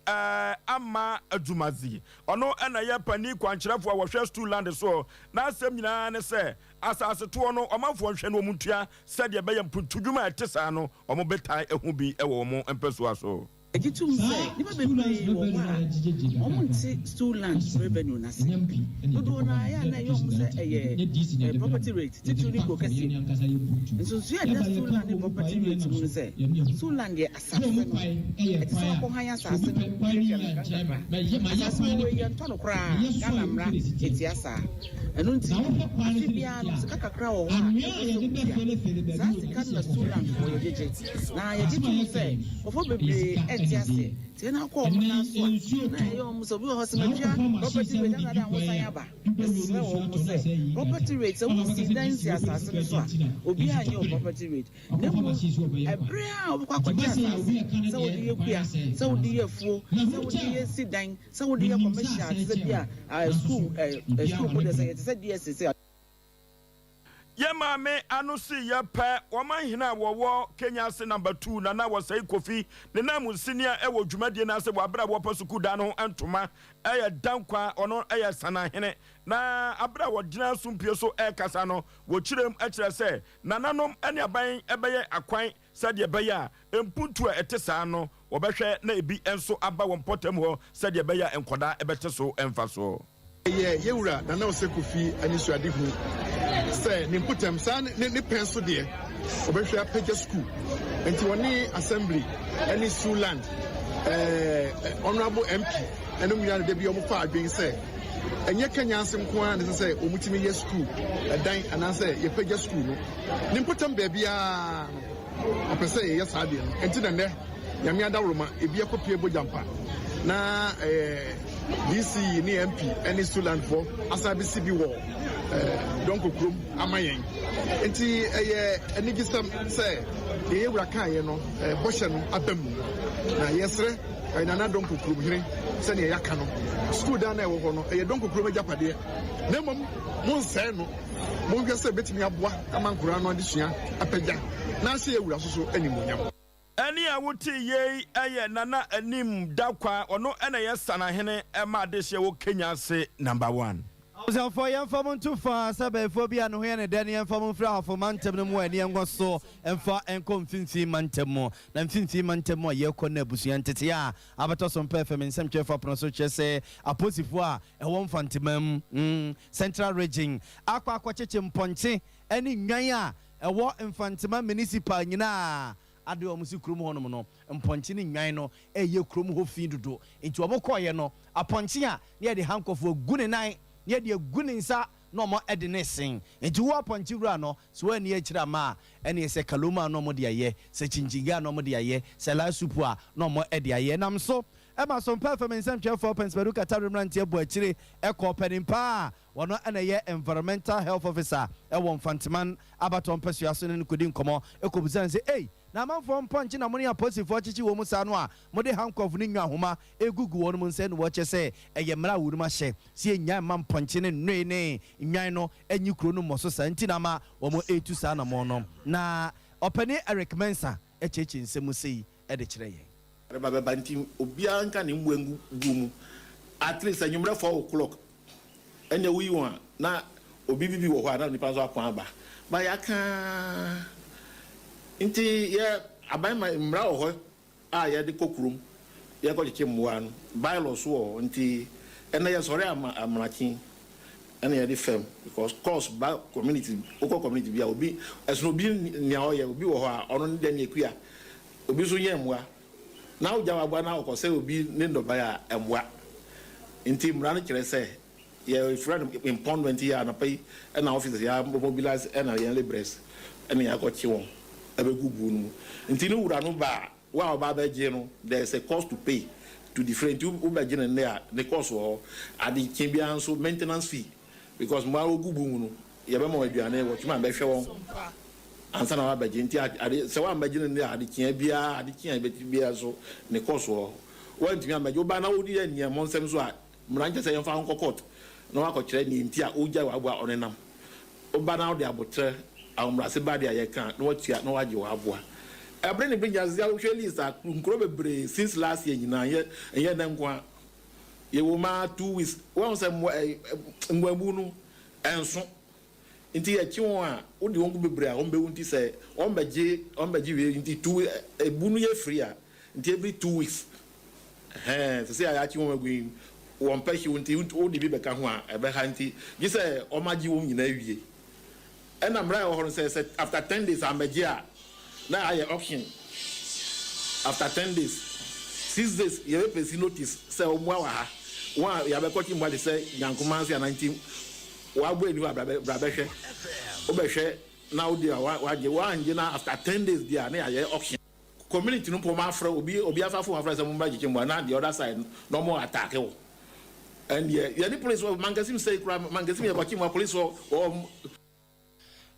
S1: Ama Adwumadzi, ɔno ɛna yɛ panin kwankyerɛfoɔ a wɔhwɛ stool land soɔ. N'asɛm nyinaa ne sɛ asase toɔ no, ɔmanfoɔ nhwɛ no wɔn ntua sɛdeɛ ɛbɛyɛ mpuntudwuma a ɛte saa no, wɔn bɛtae ɛho bi ɛwɔ wɔn mpɛsoa so.
S9: Ɛgye tom sɛ nnipa bebree wɔ hɔ a wɔn nte stool land revenue n'ase. Dodoɔ no ayɛ a na ɛyɛ wɔn sɛ ɛyɛ property rate, titiri ne kuro kɛseɛ mu. Nsonsonoeɛ a ɛda stool land ne property rate mu no sɛ stool land yɛ asase no, ɛte sɛ wakɔhan asase no, tuatua no nkakra. Asase wɔ wei yɛntɔ no koraa, Ghana mmara ɛtia saa. Ɛno nti afe biara no, sika kakra wɔ hɔ a ɛwɔ sɛ wotua. Saa sika no na stool land wɔ yɛgyegye, na yɛgye tom sɛ nkurɔfoɔ bebree. Nte aseɛ. Nti ɛna akɔ wɔn nan so a, na ɛyɛ wɔn sɛ obi wɔ hɔ sɛ matua property rate ana adan wosan aba. Mesrɛ wɔn sɛ property rate sɛ wonsi dan nsi asase no so a, obiara nyɛ wo property rate. Na mmom ɛberɛ a wobɛkɔ akɔgye asase sɛ wode yɛ kua, sɛ wode yɛ afuo, sɛ wode yɛ si dan, sɛ wode yɛ commercial te sɛ bi a school, school mpo deɛ sɛ yɛte sɛ DSA sɛ.
S1: Yɛn maame ano sii yɛ pɛ. Wɔn ahene a wɔwɔ Kenya ase Number 2 Nana Wɔsɛe Kofi ne nanmusinia wɔ dwumadie no ase wɔ aberɛ a wɔpɛ sukuu dan no ho ntoma yɛ Dankwa ɔno yɛ Sanahene na aberɛ a wɔgyina sumpie so rekasa no wɔkyerɛm kyerɛ sɛ nananom ne aban bɛyɛ akwan sɛdeɛ ɛbɛyɛ a mpuntuo a ɛte saa no wɔbɛhwɛ na ebi nso aba wɔn mpɔtam hɔ sɛdeɛ ɛbɛyɛ a nkwadaa bɛte so mfasoɔ.
S5: Ɛyɛ yɛn Wura Nana Osei Kofi anisoadehu sɛ ne mpotam saa ne ne pɛn so deɛ ɔbɛhwɛ apagya sukuu nti ɔne Assembly ne Siouxland eh, Honourable MP ɛnom nyinaa no da bi wɔn fa adwene sɛ ɛnyɛ Kenya ase nko ara na ɛsɛ sɛ wɔn tumi yɛ sukuu ɛdan anaasɛ yɛpagya sukuu no ne mpotam baabiara no ɔpɛ sɛ yɛyɛ saa deɛ no nti na nnɛ Nyame adaworoma ebi akɔpue Bogyampa na eh, DC ne MP ne Sulandfoɔ asan abɛsi bi wɔ eh, Dɔnkɔ kurom ama yɛn. Nti ɛyɛ anigyesɛm sɛ deɛ yɛn wura kaeɛ no eh, bɔhyɛ no aba mu. Na yɛsrɛ eh, Nana Dɔnkɔ kurom hene sɛdeɛ yɛaka no, sukuu dan no a ɛwɔ hɔ no ɛyɛ Dɔnkɔ kurom agyapadeɛ na mmom monsɛe no, monhwɛ sɛ ɛbɛtumi aboa ama nkoraa no adesua apagya na ahyɛ yɛn wura so so animuonyam.
S1: Ɛnne a wotee yei yɛ Nana Anim Dakwah, ɔno na ɛyɛ Sanahene ma adehyeɛ wɔ Kenya ase number one.
S2: Abusuafoɔ, yɛmfa mo nto fa sɛ bayifoɔ bi a ne ho yɛ ne dɛ no, yɛmfa mo mfiri Ahafo mantam no mu a ani nkɔ so mfa nkɔ Mfimfini mantam mu. Na Mfimfini mantam mu a yɛrekɔ no abusua ntetee a abɛtɔ so mpɛ fam nsɛmtwerɛfoɔ apono so kyerɛ sɛ aposifoɔ a ɛwɔ Mfanteman, Central Region, akɔ akɔkyekye mpɔnkye ne nnwan a ɛwɔ Mfanteman Municipal nyinaa Ade a wɔsi kurom hɔnom no, mpɔnkye ne nnwan no reyɛ kurom hɔ fi dodo. Enti wɔkɔeɛ no, apɔnkye a na yɛde hankɔfo agu ne nan, na yɛde agu ne nsa na wɔde no resen. Enti wo apɔnkye wura no, sɛ woanni akyiri amma a, ɛnneɛ sɛ kaloma a na wɔde ayɛ, sɛ kyinkyinga a na wɔde ayɛ, sɛ laa supu a na wɔde ayɛ. Ɛnam so ma Sompa FM nsɛmtwerɛfoɔ Pɛnsmadu Katare mmeranteɛ bɔ akyire kɔɔ panin pa a Ɔno na ɛyɛ Environmental Health Officer wɔ Mfanteman abatoɔ mpɛsoa so ne no kɔdi nkɔmmɔ kɔbisa no sɛ, Ei, na amanfoɔ mpɔnkye na mo ne apolisifoɔ kyekye wɔn mu saa no a mode handcuff ne nnwahoma gugu wɔn nsa yi na wɔkyerɛ sɛ ɛyɛ mmara a wɔnom ahyɛ sɛ yɛnnyae mma mpɔnkye ne nnoe ne nnwan no nyi kuro no mmɔ so saa nti na ama wɔretu saa anammɔn no. Na Ɔpanin Eric Mensah kyerɛkyerɛ nsɛm mu sei de kyerɛ yɛn.
S10: Reba bɛba nti obiara nka ne mmoa ngu buo mu at least anwummerɛ 4 o'clock ɛnna woyi wɔn a na obi bibi wɔ hɔ a na nipa nso apɔn aba ba yɛaka nti yɛ aban ma mmara wɔ hɔ a yɛde kɔ kurom yɛkɔ kyekye mmoa no bylaws wɔ hɔ nti ɛnna yɛsɔre ama amanakye ɛna yɛde fam because course ba community wokɔ community bi a obi ɛsono obi nea ɔyɛ obi wɔ hɔ a ɔno ne deɛ ne ekua obi nso nyɛ mmoa na wogya waboa na ɔkɔ sɛ obi ne nnɔbae a ɛmmoa nti mmara no kyerɛ sɛ yɛfrɛ no impoundment yi a anɔpa yi ɛna officers yɛ mobilize ɛna yɛn labourers ɛna yɛakɔkye wɔn ɛbɛgu buo no mu nti ne wura no ba a wo a ɔba abɛgye no, there is a cost to pay to defray nti wobɛgye no nnɛ a ne cost wɔ hɔ ade kye biara nso maintenance fee because mmoa wogu bu mu no yɛbɛma wɔn aduane wɔtumi abɛhwɛ wɔn ansa na wabɛgye nti ade sɛ wambɛgye no nnɛ a ade kyea biara ade kyea bɛti biara nso ne cost wɔ hɔ wantumi ambɛgye woba na wodi yɛ nneɛma nsɛm so a mmara nkyɛ sɛ yɛmfa ho nkɔ court na wakɔkyerɛ nea nti a wogyae w'aboa ɔnenam woba na wode abotrɛ ahobrɛase ba deɛ a yɛka na watua na wagye w'aboa ɛbere ne bere nyinaa wohwɛ list a nkuro bebree since last year nyinaa nyɛ nyɛ nɛ nko a yɛwɔ maa 2 weeks wɔn sɛ mmoa ɛ nguamu no ɛnso nti yɛkye wɔn a wode wɔn gu bebree a wɔn bɛwu nti sɛ wɔn bɛgye wɔn bɛgye wie nti two ebu no yɛ free a nti every 2 weeks ɛhɛn sɛ sɛ yɛakye wɔn agu yi wɔn pɛ hyew nti wode bi bɛka ho a ɛbɛha nti gye sɛ wɔn agye wɔn nyinaa wie ɛna mmara a ɛwɔ hɔ no sɛ sɛ after 10 days ambɛgye a na ayɛ auction after 10 days, 6 days yɛbɛpɛsi notice sɛ ɔmmoa wɔ ha wɔn a yɛabɛkɔkye mmoa te sɛ nyankomanse anaa nti wabɔ ani hɔ a bra bɛhwɛ wobɛhwɛ na wode a wagye wangye na after 10 days deɛ a na yɛayɛ auction. Community no mpo ɔmo afrɛ obi obi afa phone afrɛ sɛ mo mmra gyegye mmoa na the other side no na ɔmo attack wo. Ɛndeɛ yɛne police wɔ Mankasim sɛi koraa Mankasim yɛkɔkye mmoa police wɔ wɔ.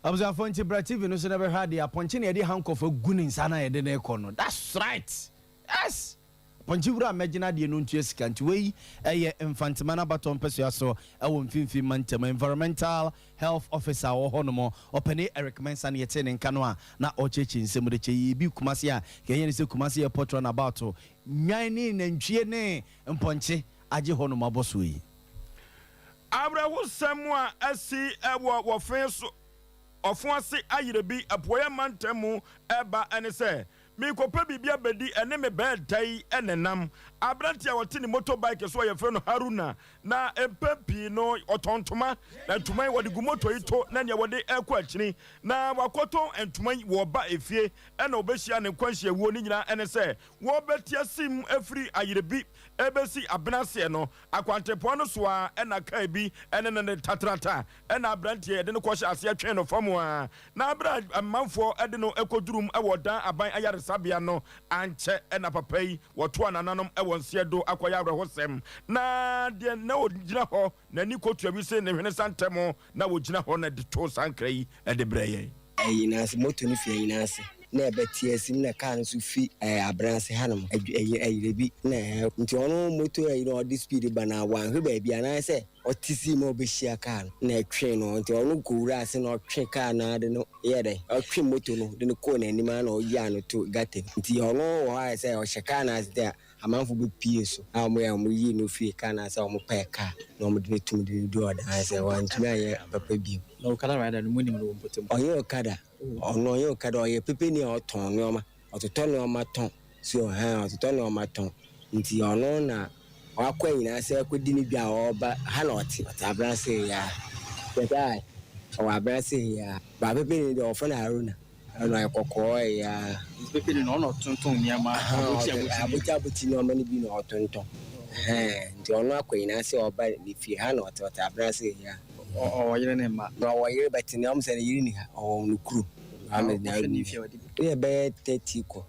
S2: Abusuafoɔ nti bra TV no so na bɛhwɛ adeɛ apɔnkye na yɛde handcuff agu ne nsa na yɛde no rekɔ no that's right yes apɔnkye wura mmɛgyina adeɛ no ntua sika nti wei ɛyɛ Mfantseman abatɔ mpɛsoa so ɛwɔ mfimfini mantam environmental Health Officer a ɔwɔ hɔ nom, Ɔpanin Eric Mensah na yɛtee ne nka no a na ɔrekyerɛkyerɛ nsɛm mu de kyerɛ yɛn bi Kumasi a yɛnyɛ no sɛ Kumasi Airport Runabout nnwan ne nantwie ne mpɔnkye agye hɔ nom abɔ soɔ yi.
S1: Awerɛhosɛm a asi wɔ wɔfe so ɔfo ase ayerɛ bi apueɛ mantam mu reba ne sɛ, Merekɔpɛ biribi abɛdi, ɛne me bɛɛ da yi na ɛnam. Aberanteɛ a ɔte ne motorbike so a yɛfrɛ no Haruna, na mpɛn pii no ɔtɔn ntoma, na ntoma yi wɔde gu moto yi to na nea wɔde rekɔ akyini na wakɔtɔn ntoma yi. Wɔreba efie na wɔbɛhyia ne nkwanhyiawuo no nyinaa ne sɛ wɔrebɛte asim afiri Ayerɛbi rebɛsi Abenaseɛ no akwantempɔn no so ara na kaa bi ne no tatrata na aberanteɛ yɛde no kɔhyɛ aseɛ twee no fam ara na berɛ a amanfoɔ de no kɔdurum wɔ Dan Aban Ayaresabea no ankyɛ na papa yi wɔtoa nananom wɔ nseɛ do akɔyɛ awerɛhosɛm na deɛ na ɔgyina hɔ n'ani kɔtua wise ne hwene sa ntɛm na wɔgyina hɔ na de too saa nkra yi de brɛɛ yɛn.
S11: Anyinase, moto no fi Anyinase na ɛbɛte asim na kaa no nso fi Abenase hanom, Ayerɛbi na ɛɛ nti ɔno moto ayi no ɔde speed ba na wanhwɛ baabi anaasɛ ɔte sii ma ɔbɛhyia kaa no na ɛtwee no nti ɔno kɔwura ase na ɔtwe kaa no ara de no yɛɛ dɛn ɔtwe moto no de no kɔɔ n'anim ara na ɔyaa no to gutter mu nti ɔno wɔ hɔ ayɛ sɛ ɔhyɛ kaa no ase nti a Amanfo bi pue so a wɔyɛ a wɔyii no fii car no ase a wɔpɛɛ car na wɔde no tum de no duu ɔdan ase. Wantumi anyɛ papa bio.
S12: Na Okada rider no monim no wɔ mpɔtam?
S11: Ɔnyɛ Okada, ɔno ɔnyɛ Okada, ɔyɛ pepeni a ɔtɔn nneɛma, ɔtotɔ nneɛma tɔn. So ɛhɛn, ɔtotɔ nneɛma tɔn. Nti ɔno na wakɔ anyina ase akɔdi ne dwa a ɔreba, ha na ɔte, ɔte Abrase ha yi ara. Kyerɛ sɛ ɔwɔ Abrase ha yi ara. But pepeni no deɛ wɔfrɛ no Haruna. Ɛna ɔyɛ kɔkɔɔ ɛyɛ a.
S12: Nti pepe no na ɔna ɔtontɔn nneɛma abotire abotire.
S11: Abotire abotire nneɛma no bi na ɔtontɔn. Nti ɔno akɔ nyinaa sɛ ɔba ne fie ha na ɔte ɔte abena ase ha.
S12: Ɔwɔ yere ne mma.
S11: Na ɔwɔ yere but nea ɔmo sɛ ne yere ni ha ɔwɔ ne kurom.
S12: Ɔhwɛ ne mfie a wadi.
S11: Yɛ bɛyɛ 30 kɔ.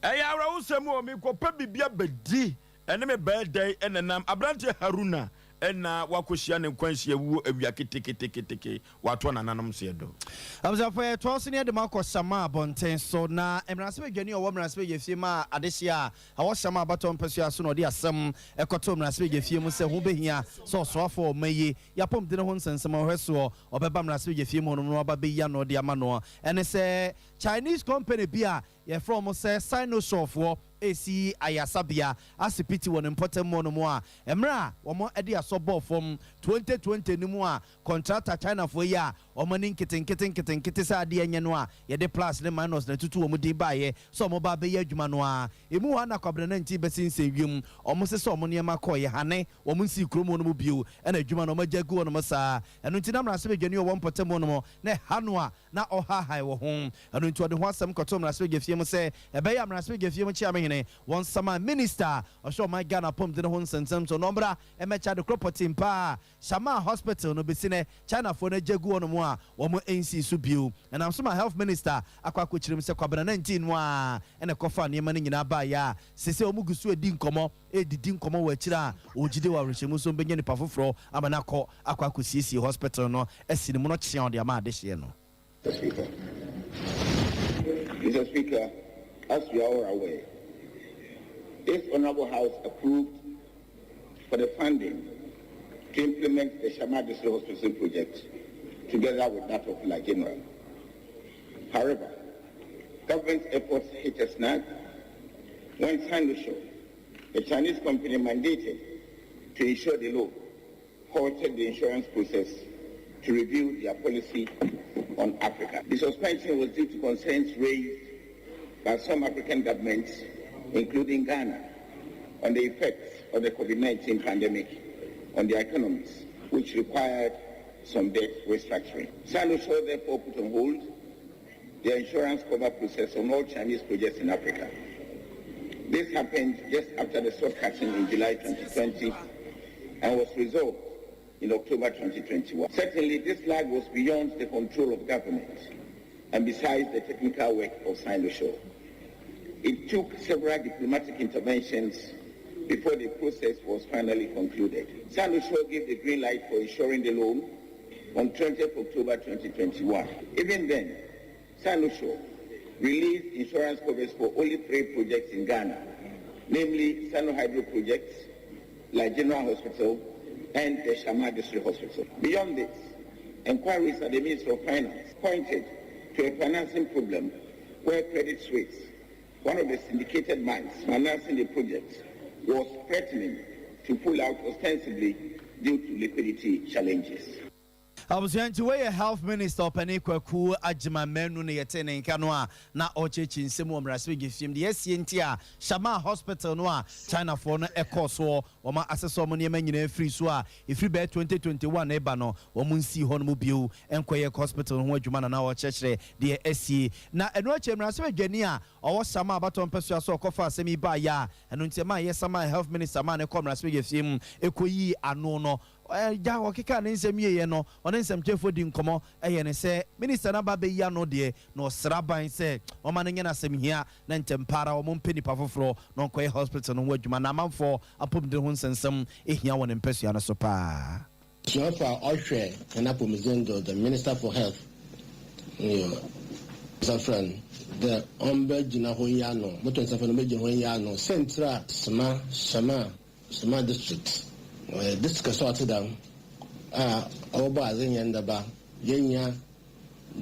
S1: Ɛyɛ awerɛhosɛm o, merekɔpɛ biribi abɛdi, ɛne me bɛyɛ dɛn na ɛnam? Aberanteɛ Haruna na wakɔhyia ne nkwanhyia wuo awia keteketeketeke, watoa nananom seɛ do.
S2: Abusuafo, yɛtoa so na yɛde mo akɔ Shama abɔnten so. Na mmarahyɛbadwani a ɔwɔ mmarahyɛbadwafie ma adehye a ɛwɔ Shama abatoɔ mpasua so na ɔde asɛm kɔtoo mmarahyɛbadwafie mu sɛ ho bɛhia sɛ ɔsoafoɔ a ɔma yi y'apɔmuden ho nsɛnsɛm ɔhwɛ soɔ ɔbɛba mmarahyɛbadwafie mu hɔnom na waba bɛyi ano de ama noɔ. Ɛne sɛ Chinese company bi a yɛfrɛ wɔn sɛ Sinosure foɔ resi ayarsabea asipiti wɔ ne mpɔtam hɔ nom a mmerɛ a wɔn de asɔ bɔɔ fam 2020 no mu a kɔntrata China foɔ yi a wɔn ani nketenkete nketenkete sɛ adeɛ nyɛ no a yɛde plus ne minus na atutu wɔn din baeɛ sɛ wɔn ba abɛyɛ adwuma no ara emu hɔ ara na Kwabena 19 bɛsensɛn wiem wɔn sesa wɔn nneɛma kɔeɛ hane wɔn nsii kurom hɔ nom bio ɛna adwuma no wɔn agya agu hɔ nom saa ɛno nti na mmarahyɛbadwani a ɔwɔ mpɔtam hɔ nom na ɛha no a na ɔhaahae wɔ ho. Ɛno nti ɔde ho asɛm kɔtoo mmarahyɛbadwafie mu sɛ ɛbɛyɛ a mmarahyɛbadwafie mu kyeamehene wɔnsama minista a ɔhwɛ ɔman Ghana apɔmuden ho nsɛnsɛm so na ɔmmra mmɛkyɛ ade korɔ pɔtee mpa a Shamaa Hospital no bɛsi nɛ Chinafoɔ no agya gu hɔnom a wɔn nsii so bio. Ɛnam so ma Health Minister akɔ akɔkyerɛ mu sɛ Kwabena 19 no ara na ɛkɔfaa nneɛma no nyinaa baeɛ a seesei wɔn gu so redi nkɔmmɔ redidi nkɔmmɔ wɔ akyire a ɔgyidi wɔ awerɛhyɛmu sɛ ɔbɛnya nipa foforɔ ama no akɔ akɔ akɔsiesie hospital no asi ne mono kyea ɔde ama adehyeɛ no.
S3: Mr. Speaker. Mr. Speaker, as we are all aware, this Honorable House approved for the funding to implement the Shama District Hospital project together with that of La General. However, government's efforts hit a snag when Sinosure, the Chinese company mandated to insure the loan, halted the insurance process to review their policy on Africa. The suspension was due to concerns raised by some African governments, including Ghana, on the effects of the COVID-19 pandemic on their economies, which required some debt restructuring. Sinosure therefore put on hold the insurance cover process on all Chinese projects in Africa. This happened just after the sword cutting in July 2020 and was resolved in October 2021. Certainly, this lag was beyond the control of government.
S13: and besides the technical work of Sinosure. It took several diplomatic interventions before the process was finally concluded. Sinosure gave the green light for insuring the loan on 20th October 2021. Even then, Sinosure released insurance covers for only three projects in Ghana, namely Sinohydro projects, La General Hospital, and the Shama District Hospital. Beyond this, inquiries at the Ministry of Finance pointed to a financing problem where Credit Suisse, one of the syndicated banks financing the project, was threatening to pull out ostensibly due to liquidity challenges.
S2: Abusua nti wei yɛ Health Minister Ɔpanin Kwaku Agyemang Manu na yɛtee ne nka no a na ɔrekyerɛkyerɛ nsɛm wɔ mmarahyɛbadwafie mu. Deɛ asie nti a Shamaa Hospital no a Chinafoɔ no kɔɔ soɔ wɔn asesa wɔn nneɛma nyinaa firi so a ɛfiri bɛyɛ 2021 reba no wɔn nsii hɔ nom bio nkɔyɛ hospital no ho adwuma na na ɔrekyerɛkyerɛ deɛ asie. Na ɛno akyi mmarahyɛbadwani a ɔwɔ Shamaa abatoɔ mpɛsoa so a ɔkɔfaa asɛm yi baeɛ a ɛno nti ɛmaa yɛsamaa Health Minister maa no kɔɔ mmarahyɛbadwafie mu kɔyii ano no Agya a ɔkekaa ne nsɛm wieeɛ no, ɔne nsɛmtwerɛfoɔ dii nkɔmmɔ yɛɛ no sɛ minista no aba abɛyi ano deɛ, na ɔsrɛ aban sɛ wɔmma no nyɛ no asɛm hia na ntɛmpa ara wɔmpɛ nipa foforɔ na ɔnkɔyɛ hospital no ho adwuma na amanfoɔ apɔmuden ho nsɛnsɛm hia wɔ ne mpasua no so pa ara.
S14: Suafo a ɔhwɛ hɛn apɔwmudzen do, the Minister for Health, nyew, nsa frɛ no dɛ ɔmbɛgyina hɔ nyi ano, moto nsa frɛ no ɔmbɛgyina hɔ nyi ano, siantsir a sema, hyɛma, Soma District, ɔyɛ district kɛse a ɔtse dɛm a ɔbɔbɔ adze nnyɛ ndaba. Yenya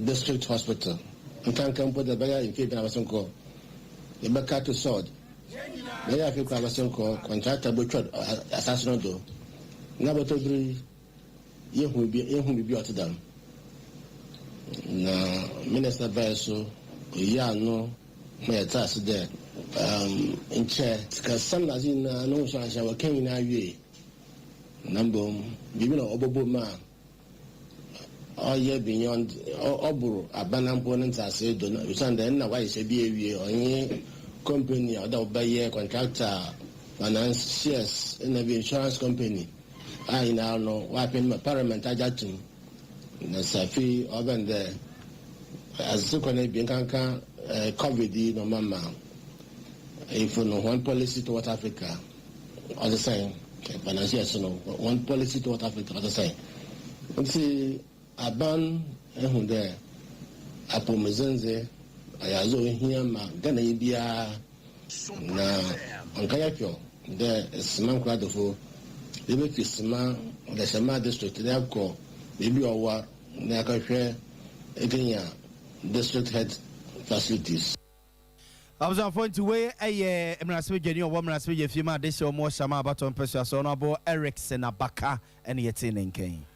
S14: district hospital nkanka mpo dɛ bɛyɛ mfe ebien abɛsen kɔ, yɛbɛka to sod bɛyɛ afe kor abɛsen kɔ, contractor botwa asaase no do na bɔtɔ ber yi yehu bi yehu biribi a ɔtse dɛm. Na minister bae so oyii ano ma yɛtse ase dɛ nkyɛ sikasɛm na adze nyina no ho nhyɛnhyɛn wɔkã nyina wie, na mbom biribi na ɔbɔbɔ mu a ɔyɛ beyond ɔbor aban mpo ne ntseasee do no osiandɛ nna wɔahyehyɛ bi ewie ɔnye company a ɔdɛ wɔbɛyɛ contractor financiers na bi insurance company a nyinara no wɔapɛ no ma parliament agye ato mu. Na sɛ afei ɔbɛn dɛ adze kwan ebien nkanka covid yi na ɔma ma efo no hɔn policy towards Africa ɔtse sɛn, financiers no hɔn policy towards Africa ɔtse sɛn. Ntsi aban ehu dɛ apɔwmudzen dze ɔyɛ adze a ohia ma Ghananyi biara na ɔnnkɛyɛ fɛw dɛ sema nkoradofo yebefi Sema, Ɔdasama District de akɔ beebi a ɔwar na yɛakɔhwɛ ekenya District Health Facilities.
S2: Abusuafoɔ nti wei yɛ mmarahyɛbadwani a ɔwɔ mmarahyɛbadwafie mu adehyeɛ wɔn wɔ Shama abatoɔ mpɛsoa so Honourable Erickson Abaka na yɛtee ne nka yi.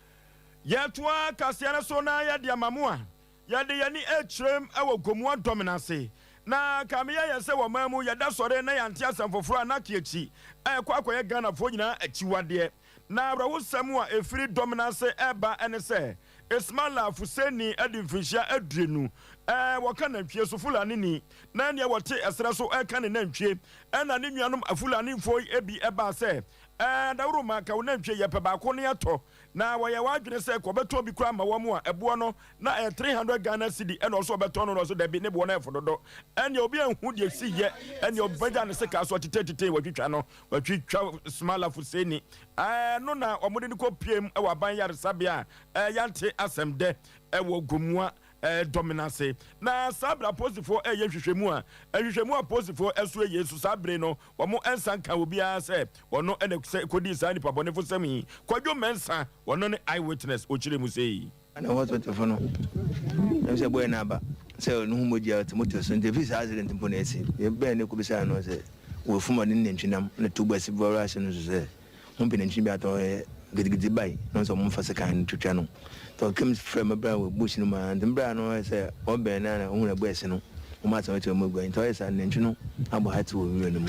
S1: Yɛtoa kaseɛ no so na yɛde ama mo a Yɛde yɛn ani rekyerɛm wɔ Gomoa dɔm no ase, na ka meyɛ yɛn sɛ wɔ man mu yɛda sɔre na yɛante asɛm foforɔ a na ake akyi a ɛkɔ akɔyɛ Ghanafoɔ nyinaa akyiwadeɛ. Na awerɛhosɛm a ɛfiri dɔm no ase reba ne sɛ Ismaila Fuseni adi mfirinhyia aduonu, wɔka nantwie so Fulanini, na ɛneɛ wɔte ɛserɛ so reka ne nantwie, ɛna ne nuanom Fulanifoɔ yi bi baa sɛ, Dawuroma, ka wo nantwie, yɛpɛ baako na yɛatɔ. Na wɔyɛ w'adwene sɛ kɔ bɛtɔn bi koraa ma wɔn a, ɛboɔ no na ɛyɛ 300 Ghana cedi ɛna ɔso ɔbɛtɔn no na ɔso dabi ne boɔ no ɛfo dodo ɛneɛ obi anhu deɛ ɛsi yɛ ɛneɛ ɔbɛgya ne sekaa so ɔtetee watwitwa no watwitwa Smala Fuseni ɛno na wɔde no kɔ piem wɔ aban yaresabea a yɛante asɛm dɛ ɛwɔ Gomua dɔm no ase. Na saa bere apolisifoɔ reyɛ nhwehwɛmu a, nhwehwɛmu a apolisifoɔ ɛso yɛ nso saa bere no wɔn nsa nka obiara sɛ ɔno na sɛ kɔdii saa nipa bɔnefo sɛm yi. Kwadwo Mensah, ɔno ne eye witness, ɔkyerɛ mu sei.
S15: Na hospitalfo no nim sɛ boy no aba sɛ no ho mogya tse motor so ntsi efi saa accident mpo na esi. Yɛbɛn no kobisaa no sɛ oefum ɔde ne nantwi nam na tubu asi bɔwura ase no so sɛ Ho mpanyinfo bi atɔ ɛ gidigidi bae na ɔsɛ ɔmo fa sekan no twitwa no. Nti ɔkem frɛ me bra wɔ bush no mu aa nti me bra no ɔyɛ sɛ ɔbɛn no a na ohun ɛboa ɛse no ɔmo asan atua ɔmo aguan nti ɔyɛ saa nantwi no abɔ hate wɔ nwura no mu.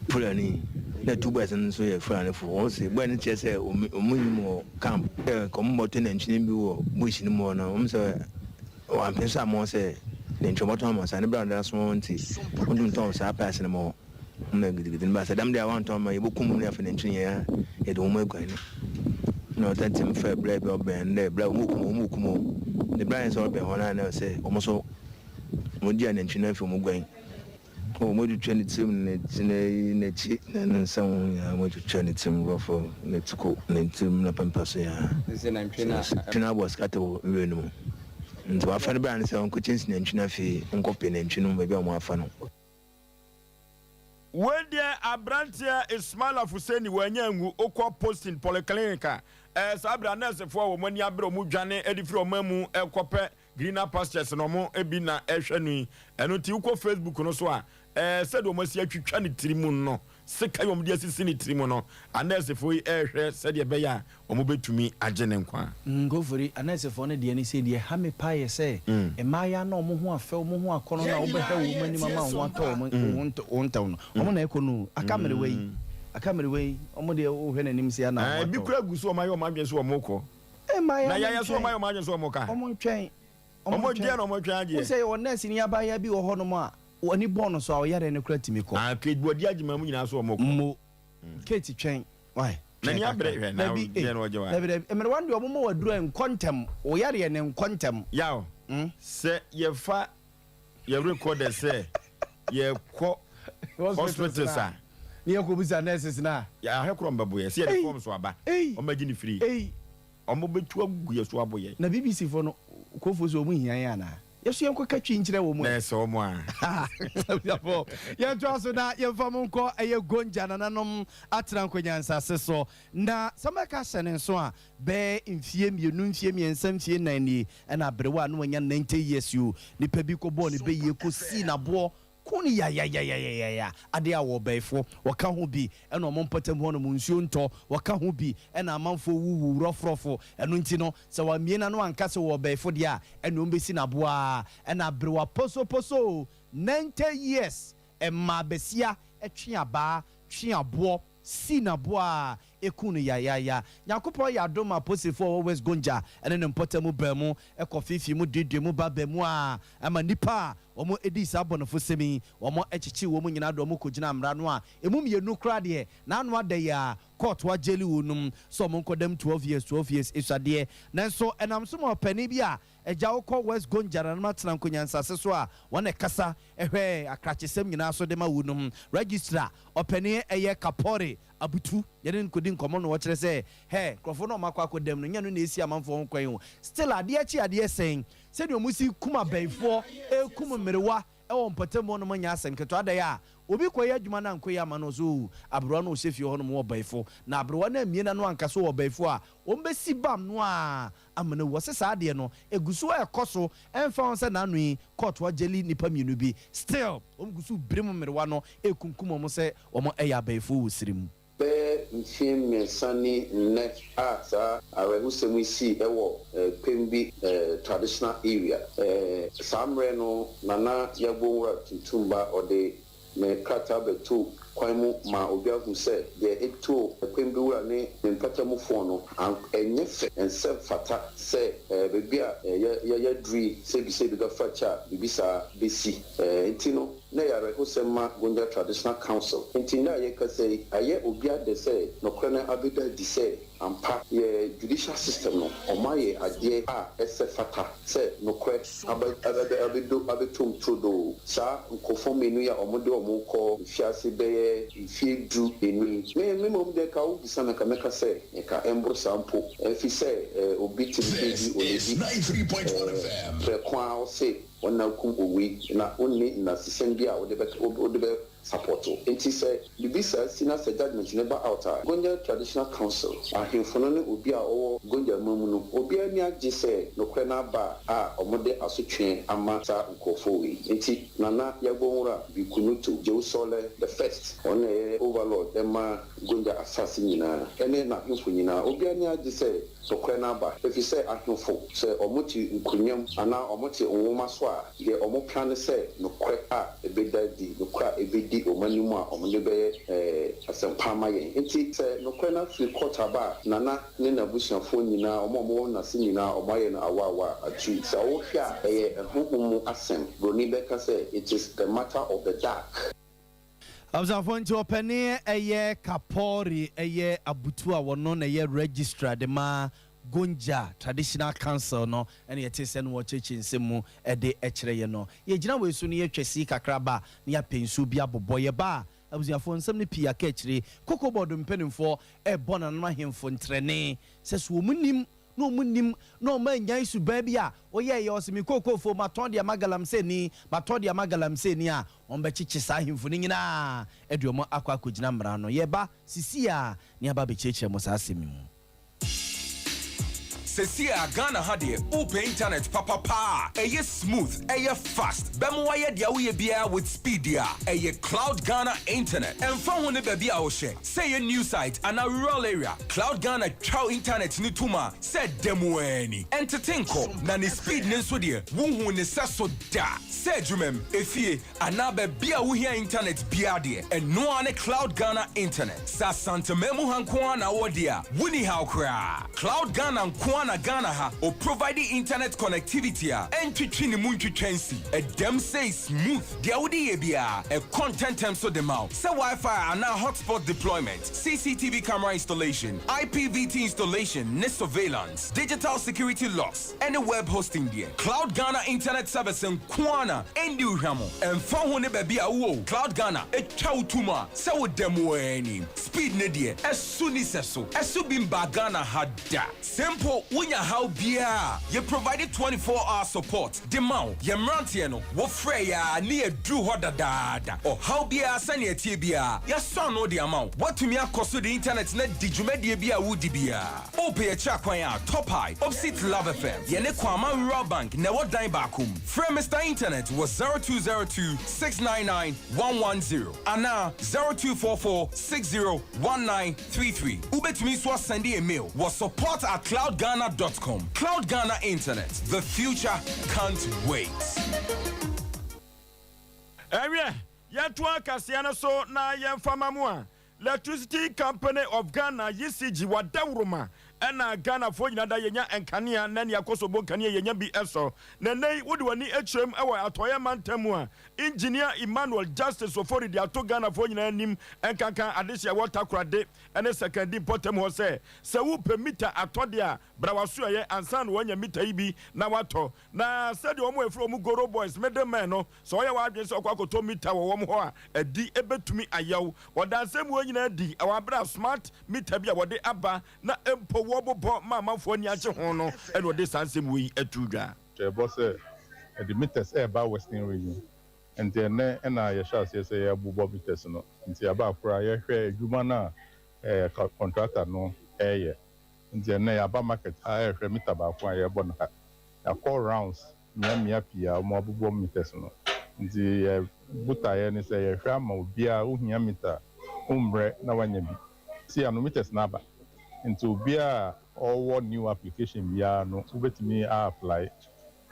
S15: Fulani na two boys no nso yɛ Fulani fo wɔn se boy no kyerɛ sɛ ɔmo nyim wɔ camp sɛ nka ɔmo bɔto nantwi no bi wɔ bush no mu hɔ no ɔmo sɛ wɔampene so amma wɔn sɛ nantwi ɔmo bɔtɔn ama saa ne bra no da so nti ɔntumi ntɔn saa price no ma wɔn. Mma gidigidi no ba sɛ dɛm de a wɔanntɔn amma yebokum hɔn afei na nkyɛ hɛn a yɛdze hɔn eguan no. Nna ɔtsɛntsɛm frɛ bra bi a ɔbɛn no dɛ, Bra, wobokum wo, wobokum wo. Ntsi bra no sɛ ɔrebɛn hɔn a nna ɔsɛ hɔn so. Wɔgye anantwi no afei wɔguan. Oh, wɔatwitwa ne tirim ne ne n'akyi ne ne nsa ho nyinaa wɔatwitwa ne tirim rɔfo ne tiko ne tirim na pampa so nyinaa.
S12: Sɛ nantwi no a.
S15: Nantwi no abɔ skata wɔ nwura no mu. Nti wafa no baa ne sɛ ɔnkɔkyɛnsi nantwi no afei ɔnkɔpɛ nantwi no baabi a wɔafa no.
S1: Wei deɛ abranteɛ Ismaila Fuseni wannya anwu, wokɔ Posting Polyclinic a, ɛɛ saa berɛ a nɛɛsefoɔ a wɔn ani abere wɔn dwane de firi ɔman mu rekɔpɛ Greener pastures no ɔmo bi na ɛhwɛ no yi. Ɛno nti wokɔ Facebook no so a, ɛɛ sɛdeɛ ɔmo asi atwitwa ne tiri mu no, sekan a ɔmo de asisi ne tiri mu no, anɛɛsefoɔ yi ɛrehwɛ sɛdeɛ ɛbɛyɛ a ɔmo bɛtumi agye ne nkwa.
S16: Nkofori, anɛɛsefoɔ no deɛ ne sei, deɛ ɛha me paa yɛ sɛ, mmaayaa no a ɔmo ho afɛ, ɔmo ho akɔnɔ no a wobɛhwɛ wɔn anim ama wo ho atɔ wɔn, wo ntɛw no, ɔmo na ɛkɔ no o. Aka mmerewa yi, aka mmerewa yi, ɔmo deɛ wohwɛ n'anim sei a na ho
S1: Ebi
S16: atɔ wo.
S1: koraa gu so ɔmo ayɛ ɔmo adwene sɛ ɔmo rekɔ.
S16: Mmaa
S1: Na
S16: yi
S1: yɛayɛ so
S16: wɔn
S1: wɔn ayɛ wɔn adwene sɛ wɔn ka.
S16: Wɔn ntwɛn.
S1: Wɔn deɛ na wɔn twɛn agyeɛ.
S16: Wo sɛ yɛwɔ nurse ni abaayewa bi wɔ hɔ nom a w'ani bɔɔ no so a ɔyare no koraa tumi kɔ.
S1: Ah Kate Boadi Agyemang mu nyinaa so wɔn kɔ.
S16: Mo Kate twɛn why twɛn
S1: N'ani abere
S16: kakra.
S1: hwɛ na
S16: Dabi eh
S1: deɛ na ɔgye wa.
S16: dabi dabi mmerewa no deɛ wɔn ma wo aduro a nkɔ ntɛm wo yareɛ no nkɔ ntɛm.
S1: Yaw sɛ yɛfa yɛ recorder sɛ yɛkɔ hospitals a.
S16: Ne yɛkɔ bisa nurses no a.
S1: Ahwɛ korɔ ɔmbɛbo yɛ sɛ yɛde forms aba ɔmbɛgye ne free. Ɔmo bɛtu agu yɛ so abo yɛn.
S16: Na BBC foɔ no Kofoɔ so ɔmo hia yɛn anaa? Yɛso yɛnkɔ ka twi nkyerɛ wɔn
S1: ɛ. Na ɛsɛ ɔmo a.
S2: Abusuafoɔ, yɛntoa so na yɛmfa mo nkɔ ɛyɛ Gonja nananom atena nkonya nsase so. Na sɛ mɛka ahyɛ ne nso a, bɛyɛ mfie mmienu, mfie mmiɛnsa, mfie nnan nie, ɛna aberewa a na wanya 90 years o, nipa bi kɔbɔɔ ne bayie kɔsii no aboɔ Ko no yayayayayaya adeɛ a wɔbɛɛfoɔ wɔka ho bi ɛna ɔmo mpɔtam hɔ nom nsuo ntɔ wɔka ho bi ɛna amanfoɔ wu wu rɔforɔfo ɛno nti no sɛ wamie n'ano anka sɛ wɔbɛɛfo deɛ a ɛna ɔmo bɛsi no aboɔ aa ɛna aberewa posoposo o 90 years ɛmaa basia twe abaa twe aboɔ sii no aboɔ aa Eku no yayaaya. Nyankopɔn yɛ adom ma apolisifo a wɔwɔ West Gonja ne ne mpɔtam baa mu kɔ feefee mu duadua mu ba baa mu a ɛma nnipa a wɔdii saa abɔnefosɛm yi, wɔkyekyee wɔn nyinaa de wɔn kɔgyinaa mmara no a emu mmienu koraa deɛ n'ano ada yi a kɔɔto agyeli wɔn sɛ wɔnkɔdam 12 years 12 years asuadeɛ. Nanso ɛnam so ma ɔpanin bi a Agya wokɔ West Gonja na nom atena nkonya nsase so a wɔn ɛkasa hwɛ akrakyesɛm nyinaa so de ma wo nom. Registrar ɔpanin ɛyɛ Kapore Abutu yɛne no kɔdi nkɔmmɔ na ɔkyerɛ sɛ hɛ nkurɔfoɔ no a wɔakɔ akɔ dam no nyɛ ɛno na ɛsi amanfoɔ ho kwan o. Still adeɛ kye adeɛ sɛn sɛdeɛ wɔn si kum abɛnfoɔ ɛkum mmerewa ɛwɔ mpɔtam hɔ nom nyɛ asɛm ketewa adɛn a obi kɔyɛ adwuma no ankɔ yie ama no ɔsɛ oo aberewa no ɔhyɛ fie hɔ nom wɔ ɔbɛnfo na aberewa no ammie n'ano anka sɛ ɔwɔ ɔbɛnfo a wɔn bɛsi bam no a Amena wu. Ɔse saa adeɛ no ɛgu so ɛkɔ so ɛmfa ho sɛ n'ano yi kɔɔto agyeli nnipa mmienu bi still wɔn gu so birim mmerewa no ɛkunkum wɔn sɛ wɔn ɛyɛ abayifoɔ wɔ siri mu.
S17: Bɛyɛ mfeɛ mmiɛnsa ni nnɛ a saa awerɛhosɛm yi sii wɔ Kpembi Traditional Area. Saa mmerɛ no Nana Yagbonwura Tuntumba ɔde Ne krataa bɛtoo kwan mu maa obiara huu sɛ deɛ ɛtoo Kwambiwura ne ne mpatamufoɔ no, ɛnyɛ fɛ, ɛnsɛ mfata sɛ baabi a yɛaduru yi sɛbisɛbi bɛfa kyɛ a biribi saa bɛsi. Enti no, na ɛyɛ awerɛhosɛm ma Gonja Traditional Council. Enti nnɛ a yɛrekasa yi, ayɛ obiara dɛ sɛ nokorɛ no abɛda adi sɛ Ampa, yɛ judicial system no ɔmo ayɛ adeɛ a ɛsɛ fata sɛ nokorɛ aba abɛdo abɛtom turodoo. Saa nkorɔfoɔ mmienu yi a ɔmo de ɔmo kɔ mfiase bɛyɛ mfie du mmienu yi, me me mmom deɛ nka wo bisa me nka mɛka sɛ nka ɛmboro saa mpo, ɛfisɛ obi te ne baabi ɔnidi prɛko ara ɔse ɔna akum owui na onni nnasesɛm bi a wode bɛ wode bɛ support wo. Nti sɛ biribi saa si na sɛ judgement no ba out a, Gonja Traditional Council, ahemfo no ne obi a ɔwɔ Gonja man mu no, obiara ani agye sɛ nokorɛ no aba a wɔde asotweɛ ama saa nkorɔfoɔ wei. Nti Nana Yagbonwura Bikunutu Jeusole the First, ɔno na ɛyɛ Overlord ma Gonja asase nyinaa, ɛne n'ahemfo nyinaa, obiara ani agye sɛ Nokorɛ no aba, ɛfiri sɛ ahemfo, sɛ wɔte nkonnwa mu anaa wɔte nwoma so a, deɛ wɔpɛ ara ne sɛ nokorɛ a ɛbɛda adi, nokorɛ a ɛbɛdi wɔn anim a wɔde bɛyɛ asɛmpa ama yɛn. Enti sɛ nokorɛ no afiri court aba a, Nana ne n'abusuafoɔ nyinaa, wɔn a wɔwɔ n'ase nyinaa, wɔayɛ no awaawa atuu. Sɛ wohwɛ a, ɛyɛ honhom mu asɛm. Buroni bɛka sɛ, It is the matter of the dark.
S2: Abusuafoɔ nti ɔpanin ɛyɛ Kapɔri ɛyɛ Abutu a wɔno na ɛyɛ registrar de ma
S16: Gonja Traditional Council no na yɛtee sɛ na wɔrekyerɛkyerɛ nsɛm mu de kyerɛ yɛn no. Yɛgyina wei so na yɛtwa sii kakra ba na yɛapɛ nsuo bi abobɔ. Yɛba a, abusuafoɔ, nsɛm no pii aka akyire. Cocoa Board mpanimfoɔ rebɔ nananom ahemfo ntrɛnee sɛ so wɔn nim na wɔn nim na wɔn annyae suban bi a wɔyɛeɛ, wɔse me kookoofoɔ matɔn de ama galamseyni, matɔn de ama galamseyni a, wɔbɛkyekye saa ahemfo no nyinaa de wɔn akɔ akɔgyina mmara ano. Yɛba sisi a na yɛaba abɛkyerɛkyerɛ mo saa asɛm yi mu.
S18: Sesie a Ghana ha deɛ wopɛ internet papa paa a ɛyɛ smooth, ɛyɛ fast, bɛma wayɛ deɛ woyɛ biara with speed deɛ a, ɛyɛ Cloud Ghana Internet. Ɛmfa ho ne baabi a wohyɛ, sɛ ɛyɛ new site anaa rural area, Cloud Ghana twa wo internet no tom a sɛ da mu ara ni. Ɛntete nkɔ, na ne speed no nso deɛ wonhuu ne sɛso da. Sɛ adwumam, efie, anaa baabi a wohia internet biara deɛ, ɛno ara ne Cloud Ghana Internet. Sɛ Asanteman mu ha nko ara na wowɔ deɛ a, wonni haw koraa. Cloud Ghana nko ara na Ghana ha ɔprovide internet connectivity a ɛntwetwe ne mu ntwitwa nsi. Ɛdam sei smooth. Deɛ wode yɛ biara, ɛkɔ ntɛntɛm so de ma wo. Sɛ Wi-Fi anaa hotspot deployment, CCTV camera installation, IPVT installation ne surveillance, digital security locks, ne web hosting deɛ, Cloud Ghana Internet Service nko ara na ɛndi wo hwammɔ. Ɛmfa ho ne baabi a wowɔ o, Cloud Ghana twa wo tom a sɛ woda mu ara ni. Speed no deɛ, ɛso nni sɛso. Ɛso bi mbaa Ghana ha da. Sɛ mpo wonya haw biara a, yɛ provide 24 hour support de ma wo. Yɛn mmeranteɛ no, wofrɛ yɛn a ne yɛaduru hɔ dadaada. Ɔhaw biara sɛnea ɛteɛ biara, yɛasɔ ano de ama wo. Woatumi akɔ so de internet no adi dwumadie bi a woredi biara. Wopɛ yɛn akyiri akwan a, Top High, opposite Love FM, yɛne Kwama Rural Bank na ɛwɔ dan baako mu. Frɛ Mister Internet wɔ 0202 699 110 anaa 0244 60 1933. Wobɛtumi nso asɛnde yɛn mail wɔ support at cloudghana dot com. Cloud Ghana Internet, the future can't wait.
S1: Ɛwiɛ, yɛntoa kaseɛ no so na yɛmfa ma mo a Electricity Company of Ghana, ECG, w'adawuroma na Ghanafoɔ nyinaa da yɛnya nkanea na nea Kosovo nkanea yɛnya bi sɔ. Na ɛnnɛ yi wode w'ani kyerɛm wɔ Atɔeɛ mantam mu a, Engineer Emmanuel Justice Ofori de ato Ghanafoɔ nyinaa anim nkanka adehye a ɛwɔ Takorade ne Sekandi mpɔtam hɔ sɛ, sɛ wopɛ mita atɔ deɛ a, bra w'asoɛeɛ ansa na woanya mita yi bi na woatɔ. Na sɛdeɛ wɔn a ɛfiri wɔn Goro Boys middle men no, sɛ ɔyɛ w'adwene sɛ ɔkɔ akɔtɔ mita wɔ wɔn hɔ a, adi bɛtumi ayɛ wo. Wɔda nsɛm wei nyinaa adi wɔ aberɛ a smart meter bi a wɔde aba na mpo wɔbobɔ ma amanfoɔ ani agye ho no na wɔde saa nsɛm wei ato dwa.
S19: Hyɛ bɔ sɛ ɛde meters reba Western Region nti ɛnnɛ na yɛhyɛ aseɛ sɛ yɛrebobɔ meters no nti aba koraa yɛhwɛ adwuma no a contractor no reyɛ nti ɛnnɛ yɛaba market ha rehwɛ meter baako a yɛrebɔ no ha yɛakɔ rounds mmeammea pii a wɔabobɔ meters no. Nti yɛn botaeɛ ne sɛ yɛhwɛ ama obiara a wohia meter a, wommrɛ na wanya bi. Seesei ano meters no aba, nti obiara a ɔwɔ new application biara no wobɛtumi a apply.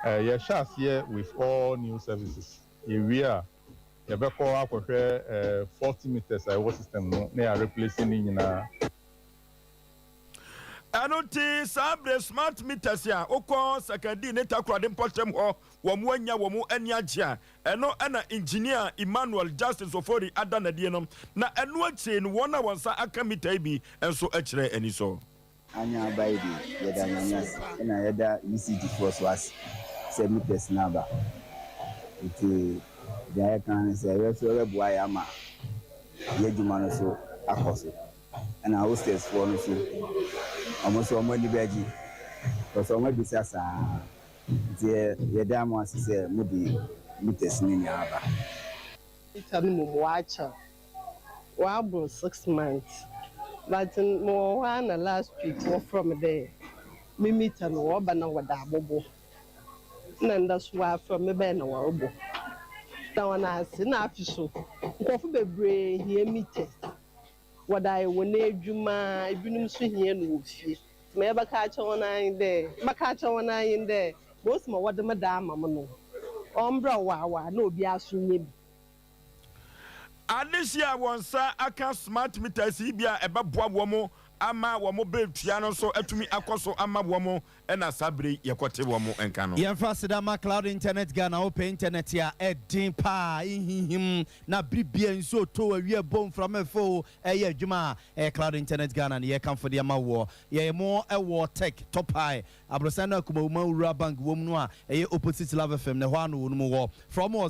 S19: Yɛhyɛ aseɛ with all new services, yɛwie a yɛbɛkɔ akɔhwɛ faulty meters a ɛwɔ system no na yɛ replace ne nyinaa.
S1: Ɛno nti saa bere smart meters a wokɔ Sekandi ne Takoradi mpɔtam hɔ wɔn anya wɔn ani agye a ɛno na Engineer Emmanuel Justice Ofori ada no adie no, na ɛno akyire no wɔn a wɔn nsa aka meter yi bi nso kyerɛɛ anisɔ.
S20: Anya aba yi deɛ yɛda Nyame ase ɛna yɛda UCG foɔ so ase sɛ meters no aba nti deɛ yɛka ne sɛ ɛbɛ so ɛbɛboa yɛ ama yɛadwuma no so akɔ so. Ɛna hostess foɔ no nso wɔn nso wɔn ani bɛgye because wɔn abisa saa nti yɛda mo ase sɛ mo de meters no nyinaa aba.
S21: Meter no mmom wɔakyɛr wɔabor six months but mowɔ hɔ ara na last week wɔfrɛ me dɛ me meter no wɔreba na wɔdze abɔbɔ nna ndɛ so wɔafrɛ me mebɛyɛ na wɔrobɔ da hɔn ase na afe so nkorɔfo beberee hia meters. Wɔdze ayɛ hɔn edwuma, binom so hia no wɔ fie. Ntsi ma yɛbɛka akyerɛ hɔn ara nye dɛ, mɛka akyerɛ hɔn ara nye dɛ, ma osi ma wɔdze me dan ama me no, ɔmbra waawaa na obiara so nya bi.
S1: Adehye a wɔn nsa aka smart meters yi bi a ɛbɛboa wɔn ama wɔn bere tua no nso atumi akɔ so ama wɔn ɛna saa bere yi yɛkɔte wɔn nka no.
S2: Yɛmfa aseda ma Cloud Internet Ghana, wopɛ internet a ɛden paa, ɛnhinhim na bere biara nsuo tɔ, awia bɔ, mframa ɛfɛ o, ɛyɛ adwuma a, ɛyɛ Cloud Internet Ghana na yɛkamfo de ama woɔ. Yɛyɛ mo wɔ Tech Top High, aborosan no a Kumawuma Rural Bank wɔ mu no a ɛyɛ opposite Love FM no, ɛhɔ ara na wɔnom wɔ. Frɛ wɔn wɔ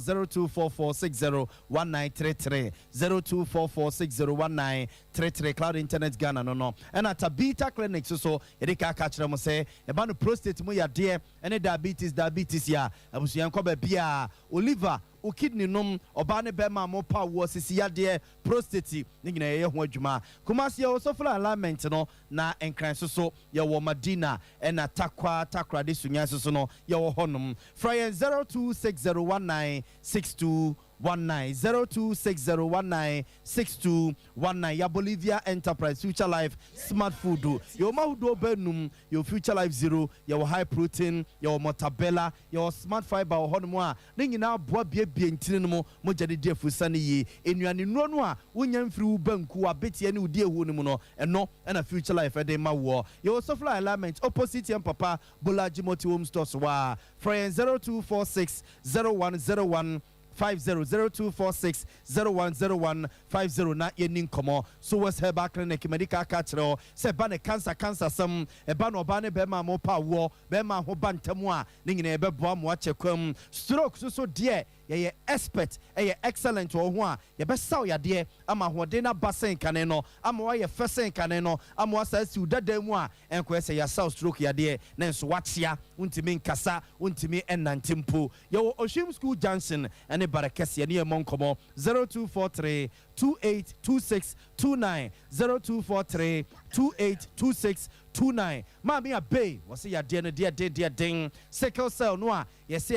S2: 0244601933, 0244601933. 33 Cloud Internet Ghana no no ɛna Tabitha Clinic so so yɛde ka aka kyerɛ mo sɛ ɛba no prostate mu yadeɛ ɛne diabetes diabetes ya abusua nkɔ baabi a oliver wo kidney nom ɔbaa ne bɛrima a mo pa woɔ sisi yadeɛ prostate ne nyinaa yɛyɛ ho adwuma. Kumasi yɛwɔ Sofla alignment no na Nkran so so yɛwɔ Madina ɛna Takwa Takoradi Sunyani so so no yɛwɔ hɔnom. Frɛ yɛn 02601962 19 026019 6219 Ya Bolivia Enterprise Future Life Smart Food yɛwɔ mu ahodoɔ bɛnum. Yɛwɔ Future Life Zero, yɛwɔ High Protein, yɛwɔ Mortabella, yɛwɔ Smart Fiber wɔ hɔnom a ne nyinaa boa biebie ntini no mu mogya de di afurusa no yie. Nnuane nnuro no a wonya mfiri wo banku, w'abeteɛ ne wo diehuo no mu no, ɛno ɛna Future Life ɛde ma woɔ. Yɛwɔ Sofla Alignment opposite yɛn papa Bolaji Multi Home Stores hɔ a. Frɛ yɛn 0246 0101 50, 0246 0101 50 na yɛni nkɔmmɔ. So West Herbal Clinic medical ka kyerɛ wo sɛ ɛba ne cancer cancer sɛm, ɛba no ɔbaa ne bɛrima a mopa awoɔ, bɛrima ho ba ntam a, ne nyinaa yɛbɛboa mo akyɛ kwam. Stroke so so deɛ yɛyɛ expert, ɛyɛ excellent wɔ ho a yɛbɛsaw yadeɛ ama ahoɔden no aba sɛn kane no, ama woayɛ fɛ sɛn kane no, ama woasa asiw dada mu a ɛnkɔyɛ sɛ yɛasaw stroke yadeɛ na nso wakyea, wontumi nkasa, wontumi ɛnante mpo. Yɛwɔ Ohwim School Junction ɛne Barekɛseɛ ne yɛmmɔ nkɔmmɔ 0243 282629, 0243 282629. Maame Abe wɔsɛ yadeɛ no deɛ den deɛ den, sickle cell no a yɛsɛ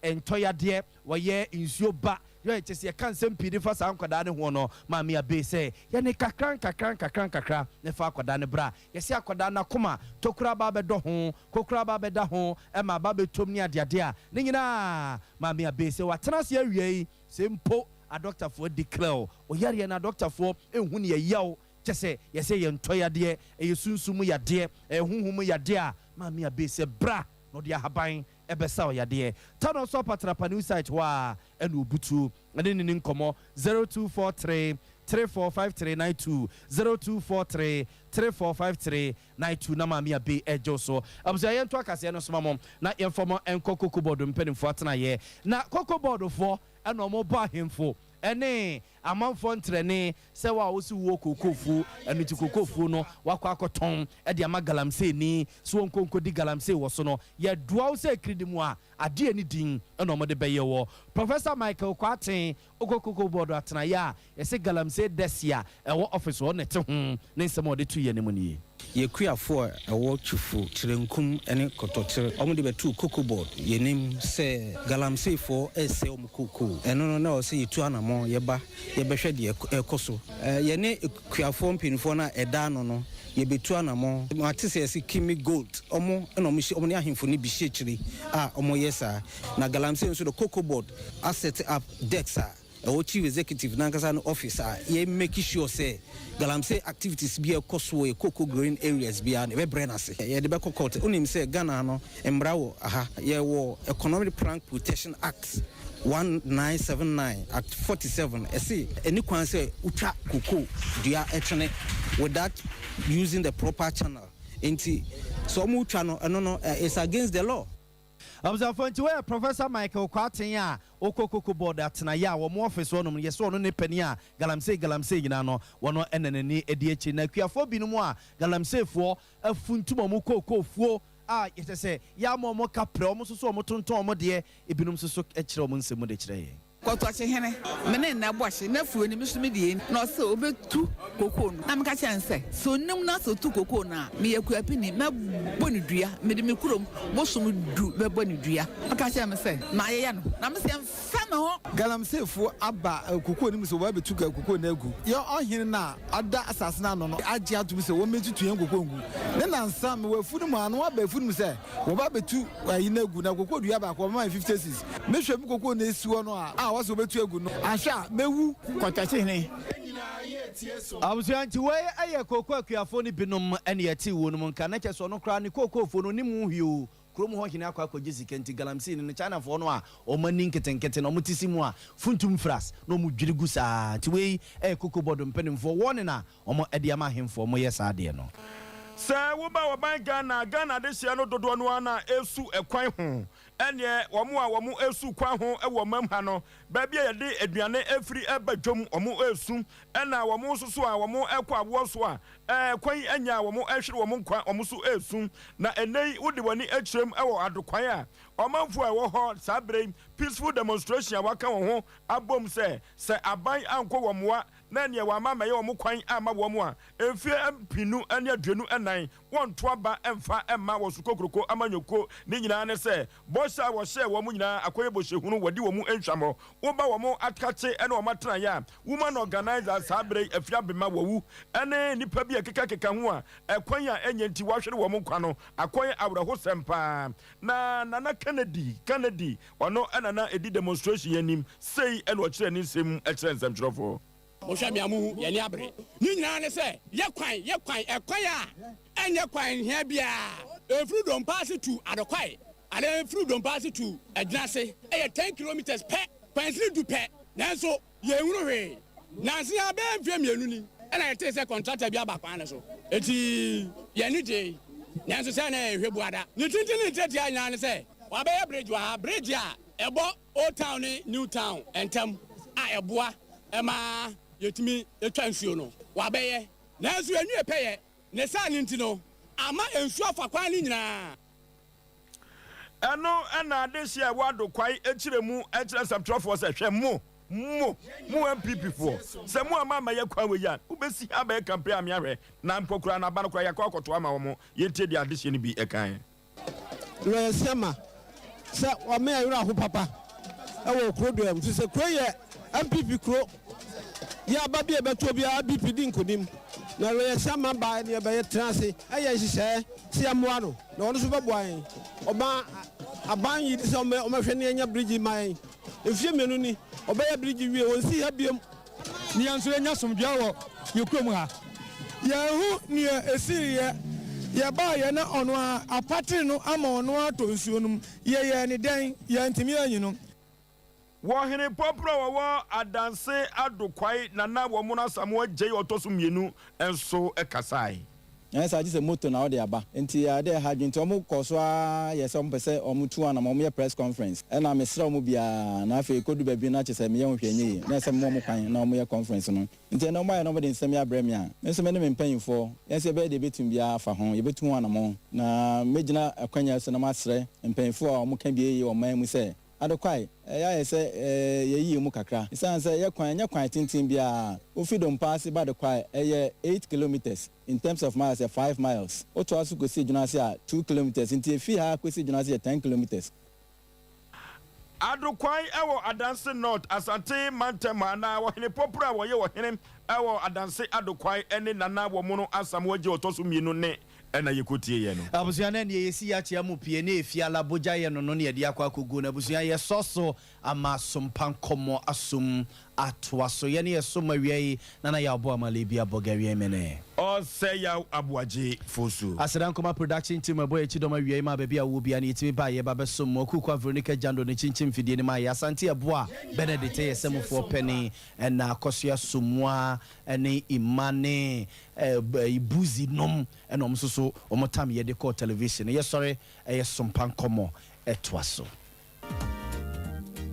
S2: ɛyɛ ntɔ yadeɛ, wɔyɛ nsuo ba yɛ kyɛ sɛ yɛka nsɛm pii de fa saa nkwadaa ne ho no. Maame Abe sɛ yɛne kakra nkakra nkakra nkakra ne fa akwadaa ne bra. Yɛsɛ akwadaa n'akoma tokura ba bɛdɔ ho, kokura ba bɛda ho, ɛma aba bɛtom ne adeade a ne nyinaa. Maame Abe sɛ watena ase awie yi sɛ mpo adɔktafoɔ declare ɔyareɛ no, adɔktafoɔ ehu ne yɛyaw kyɛ sɛ yɛsɛ yɛ ntɔ yadeɛ, ɛyɛ sunsum mu yadeɛ, ɛyɛ honhom mu yadeɛ a, Maame Abe sɛ bra na ɔde ahaban ɛbɛsa ɔyadeɛ. Tano nso apatrapa new site hɔ a ɛna obutu ɛne ne ne nkɔmmɔ 0243 345392, 0243 345392 na Maame Abe ɛgyew so. Abusua, yɛnto akaseɛ no soma mo na yɛmfa mo nkɔ Cocoa Board mpanimfoɔ atenaeɛ na Cocoa Board foɔ ɛna ɔmo bɔ ahemfo ɛne amanfoɔ ntrɛne sɛ wa a wosi wuo kookoofuo ɛno nti kookoofuo no wakɔ akɔtɔn ɛde ama galamsey ni so wɔn nkonko di galamsey wɔ so no, yɛdoa wo sɛ kiridi mu a adeɛ ne din ɛna ɔmo de bɛyɛ wɔ. Professor Michael Kwarteng okɔ Cocoa Board atenaeɛ a yɛsɛ galamsey dɛsi a ɛwɔ office hɔ na ɛte ho ne nsɛm a ɔde to yɛn anim nie.
S4: Yɛkuafoɔ a ɛwɔ Twifo, Kyerɛnkum ne Kɔtɔkyere, ɔmo de bɛtuu Cocoa Board yɛnim sɛ galamseyfoɔ ɛsɛ ɔmo kookoo. Ɛno no na ɛwɔ sɛ yɛtu anammɔn yɛba yɛbɛhwɛ deɛ ɛkɔ so. Yɛne kuafoɔ mpanimfoɔ no a ɛda ano no yɛbɛtu anammɔn. Mate sɛ yɛsɛ Kimi Gold ɔmo ɛna ɔmo hyɛ ɔmo ne ahemfo no bi hyɛ akyire a ɔmo yɛ saa na galamsey nso de Cocoa Board aset up desk a ɛwɔ chief executive nankasa no office a yɛ make sure sɛ galamsey activities bi a ɛkɔ so wɔ yɛ cocoa growing areas biara no ɛbɛbrɛ no ase. Yɛde bɛkɔ court. Wonim sɛ Ghana no mmara wɔ aha. Yɛwɔ Economic Plan Protection Act 1979, Act 47. Ɛse ɛni kwan sɛ wotwa cocoa dua ɛtwene without using the proper channel, nti sɛ ɔmo twa no ɛno no it's against the law.
S2: Abusuafo, nti wɔyɛ Professor Michael Kwarteng a ɔkɔ Cocoa Board atenaeɛ a wɔn office hɔnom no, yɛsɛ ɔno ne panin a galamsey galamsey nyinaa no wɔn ɛna n'ani adi akyi na akuafoɔ binom a galamseyfoɔ afuntum wɔn kookoofuo a yɛkyɛ sɛ yɛama wɔn kaprɛ wɔn nso so wɔn tontɔn wɔn deɛ, ebinom nso so kyerɛ wɔn nsɛm de kyerɛ yɛn.
S9: Kɔtɔkye hene me ne nna bɔhye na fuo ni me so me die na ɔsɛ obɛtu kokoo no na meka kyerɛ no sɛ sɛ onim na sɛ otu kokoo no a meyɛ kuapini, mɛbɔ ne dua, mede me kurom bosom du bɛbɔ ne dua. Ɔka kyerɛ me sɛ maayɛyɛ no na mesɛ mfa me ho.
S22: Galamseyfoɔ aba kokoo no mu sɛ wɔabɛtu kokoo no agu. Yɛ ɔhene no a ɔda asase no ano no agye atom sɛ wɔmmɛtutu yɛn kokoo ngu ne nansa mewɔ afu no mu a na wɔaba afu no mu sɛ wɔba bɛtu ayi no agu na kokoo dua baako wɔbɛma yɛ 56. Mehwɛ mu kokoo no esi hɔ no a a wɔsɛ wɔbɛtu agu no ahwɛ a mɛwu.
S23: Kɔtɔkye hene.
S2: Abusua nti wei yɛ kooko akuafoɔ no binom ɛne ɛte wɔn mu nka na kyɛ sɛ ɔno koraa ne kookoofoɔ no ɔnim ho hwee o kurom hɔ hene akɔ akɔgye sika nti galamsey no no Chinafoɔ no a wɔn ani nketenkete na wɔn te si mu a funtum fras na wɔn dwiri gu saa nti wei yɛ cocoa board mpanimfoɔ warning a wɔn de ama ahemfo wɔn yɛ saa adeɛ no.
S1: Sɛ woba ɔman Ghana a, Ghana adehyeɛ no dodoɔ no ara na ɛsu kwan ho. Ɛnneɛ wɔn a wɔn resu kwan ho wɔ ɔman mu ha no, baabi a yɛde aduane firi ba dwam wɔn resu, ɛna wɔn nso so a wɔn rekɔ awoɔ so a kwan anya a wɔn rehwere wɔn nkwa wɔn nso resu. Na ɛnnɛ yi wode w'ani kyerɛm wɔ Adokwan a ɔmanfoɔ a ɛwɔ hɔ saa berɛ yi peaceful demonstration a wɔaka wɔn ho abom sɛ sɛ aban ankɔ wɔn mmoa na ɛneɛ wɔama ammɛyɛ wɔn kwan amma wɔn a mfeɛ mpenu ne 24 wɔnto aba mfa mma wɔ sukokuroko amanyɔkuo. Ne nyinaa ne sɛ, bɔhyɛ a wɔhyɛɛ wɔn nyinaa akɔyɛ bɔhyɛhunu, wɔadi wɔn mu nhwammɔ. Woba wɔn akakye ne wɔn atenaeɛ a, woman organiser saa berɛ yi, Afia Bema Wawu ne nnipa bi a ɛkekakeka ho a ɛkwan a ɛnyɛ nti wɔahwere wɔn nkwa no, akɔyɛ awerɛhosɛm pa ara. Na Nana Kennedy, Kennedy, ɔno na na ɛdi demonstration yi anim, sei na ɔkyerɛɛ ne nsɛm mu kyerɛɛ nsɛmtwerɛfoɔ.
S6: Mohwɛ me a muhu, yɛn ani abere. Ne nyinaa ne sɛ, yɛ kwan, yɛ kwan, ɛkwan a ɛnyɛ kwan hia biara. Ɛfiri Dompa ase tu Adokwae anaa ɛfiri Dompa ase tu Agyinase, ɛyɛ ten kilometres pɛ, kwansini du pɛ, nanso yɛnhunu hwee. Nansa yi ara bɛyɛ mfeɛ mmienu ni na yɛtee sɛ kɔntrakta bi aba kwan no so, enti yɛn ani gyei. Nanso sɛɛ na ɛyɛ hwɛbuada. Ne tenten ne ne tiatia nyinaa ne sɛ wɔabɛyɛ bridge wɔ ha, bridge a ɛbɔ Old Town ne New Town ntam a ɛboa ma yɛtumi twa nsuo no, wɔabɛyɛ, nanso ɛnwie pɛyɛ. Ne saa no nti no, ama nsuo afa kwan no nyinaa.
S1: Ɛno na adehye a ɛwɔ Adokwae kyerɛ mu kyerɛ nsɛmtwerɛfoɔ sɛ, Hwɛ mo, mo, mo NPP foɔ, sɛ mo amma ammɛyɛ kwan wei a, mobɛsi ha abɛyɛ campaign a meahwɛ, na mpo koraa no aba no koraa yɛakɔ akɔto ama wɔn. Yɛntie deɛ adehyeɛ no bi kaeɛ.
S7: Lɔya Siama sɛ wama yɛn werɛ aho papa wɔ kuro dua mu fisɛ kuro yɛ NPP kuro yɛ aba bi a ɛbɛtoɔ biara BP di nkonim na Lɔya Siama ba ne yɛbɛyɛ tena ase ɛyɛ nhyehyɛɛ sɛ yɛmmoa no na ɔno nso bɛboa yɛn ɔba aban yi de sɛ ɔmɛhwɛ ne yɛnya birigyi ma yɛn mfie mmienu ni ɔbɛyɛ birigyi wie wɔnsi ha biom.
S8: Ne yɛn nso yɛnya asomdwoeɛ wɔ yɛn kurom ha. Yɛanhu nea esiiɛ. Yɛbaeɛ na ɔno ara apatiri no ama ɔno ara atɔ nsuo no mu. Yɛyɛɛ no dɛn? Yɛantumi anyi no.
S1: Wɔ Hene Pɔprɔ a ɔwɔ Adanse Ado Kwae Nana Wɔmono Asamoah Gyei a ɔtɔ so mmienu nso kasae.
S23: Anyɛ saa gye sɛ moto na wode aba. Nti ade a ɛha adwene nti wɔn kɔɔ so ara yɛ sɛ wɔn pɛ sɛ wɔn tu anam wɔn yɛ press conference. Ɛna me srɛ wɔn biara na afei ɛkɔdu baabi no na kyerɛ sɛ meyɛ ho hwee nyɛ yie na ɛsɛ mema wɔn kwan na wɔn yɛ conference no. Nti ɛnɛ wɔn ayɛ na wɔn de nsɛm yi abrɛ me a, me nso me ne me mpanyinfoɔ yɛn nso yɛbɛyɛ deɛ yɛbɛtumi biara afa ho, yɛbɛtu ho anamɔn. Na mɛgyina akwanya yi so na masrɛ mpanyinfoɔ a wɔn ka bi yie wɔ ɔman mu sɛ, Adequae, ɛyɛ ayɛ sɛ yɛayi yɛn mu kakra. Esiane sɛ yɛ kwan nyɛ kwan tenten biara. Wofi Dompa ase ba Adequae, ɛyɛ eight kilometres, in terms of miles, ɛyɛ five miles. Wotoa so kosi Dwonase a, two kilometres. Nti efi ha kosi Dwonase yɛ ten kilometres.
S1: Adokwai wɔ Adanse North, Asante mantam ha, na Ɔhene Pɔprɛ a ɔyɛ ɔhene wɔ Adanse Adokwai ne Nana Wɔmono Asamoah Gyei ɔtɔ so mmienu ne Ɛna yɛkɔtie yɛ no.
S2: Abusua na neɛ yɛsi yɛakyea mu pie ne efie ala bogya yɛ no no ne yɛde akɔ akɔguo no abusua yɛsɔ so ama asompa nkɔmmɔ asom atoa so yɛne yɛsom awia yi Nana Yaw Boamah Libya Bɔgarian Mene.
S1: Ɔsɛ Yaw Aboagye Fosu.
S2: Aseda Nkɔma Production Team ɛbɔ yɛkyi dɔm awia yi maa baabi a wowɔ biara no yɛtumi baeɛ ba bɛsom mo Akuukwa Veronica Jando ne kyinkyim mfidie no maa yɛ Asante Ɛboa Benedict yɛ sɛmufoɔ panin ɛna Akɔsoa Somoa ne Emma ne Buzi nom ɛna wɔn nso so wɔn tam yɛ de kɔɔ television no. Yɛsɔre ɛyɛ sompa nkɔmɔ ɛtoa so.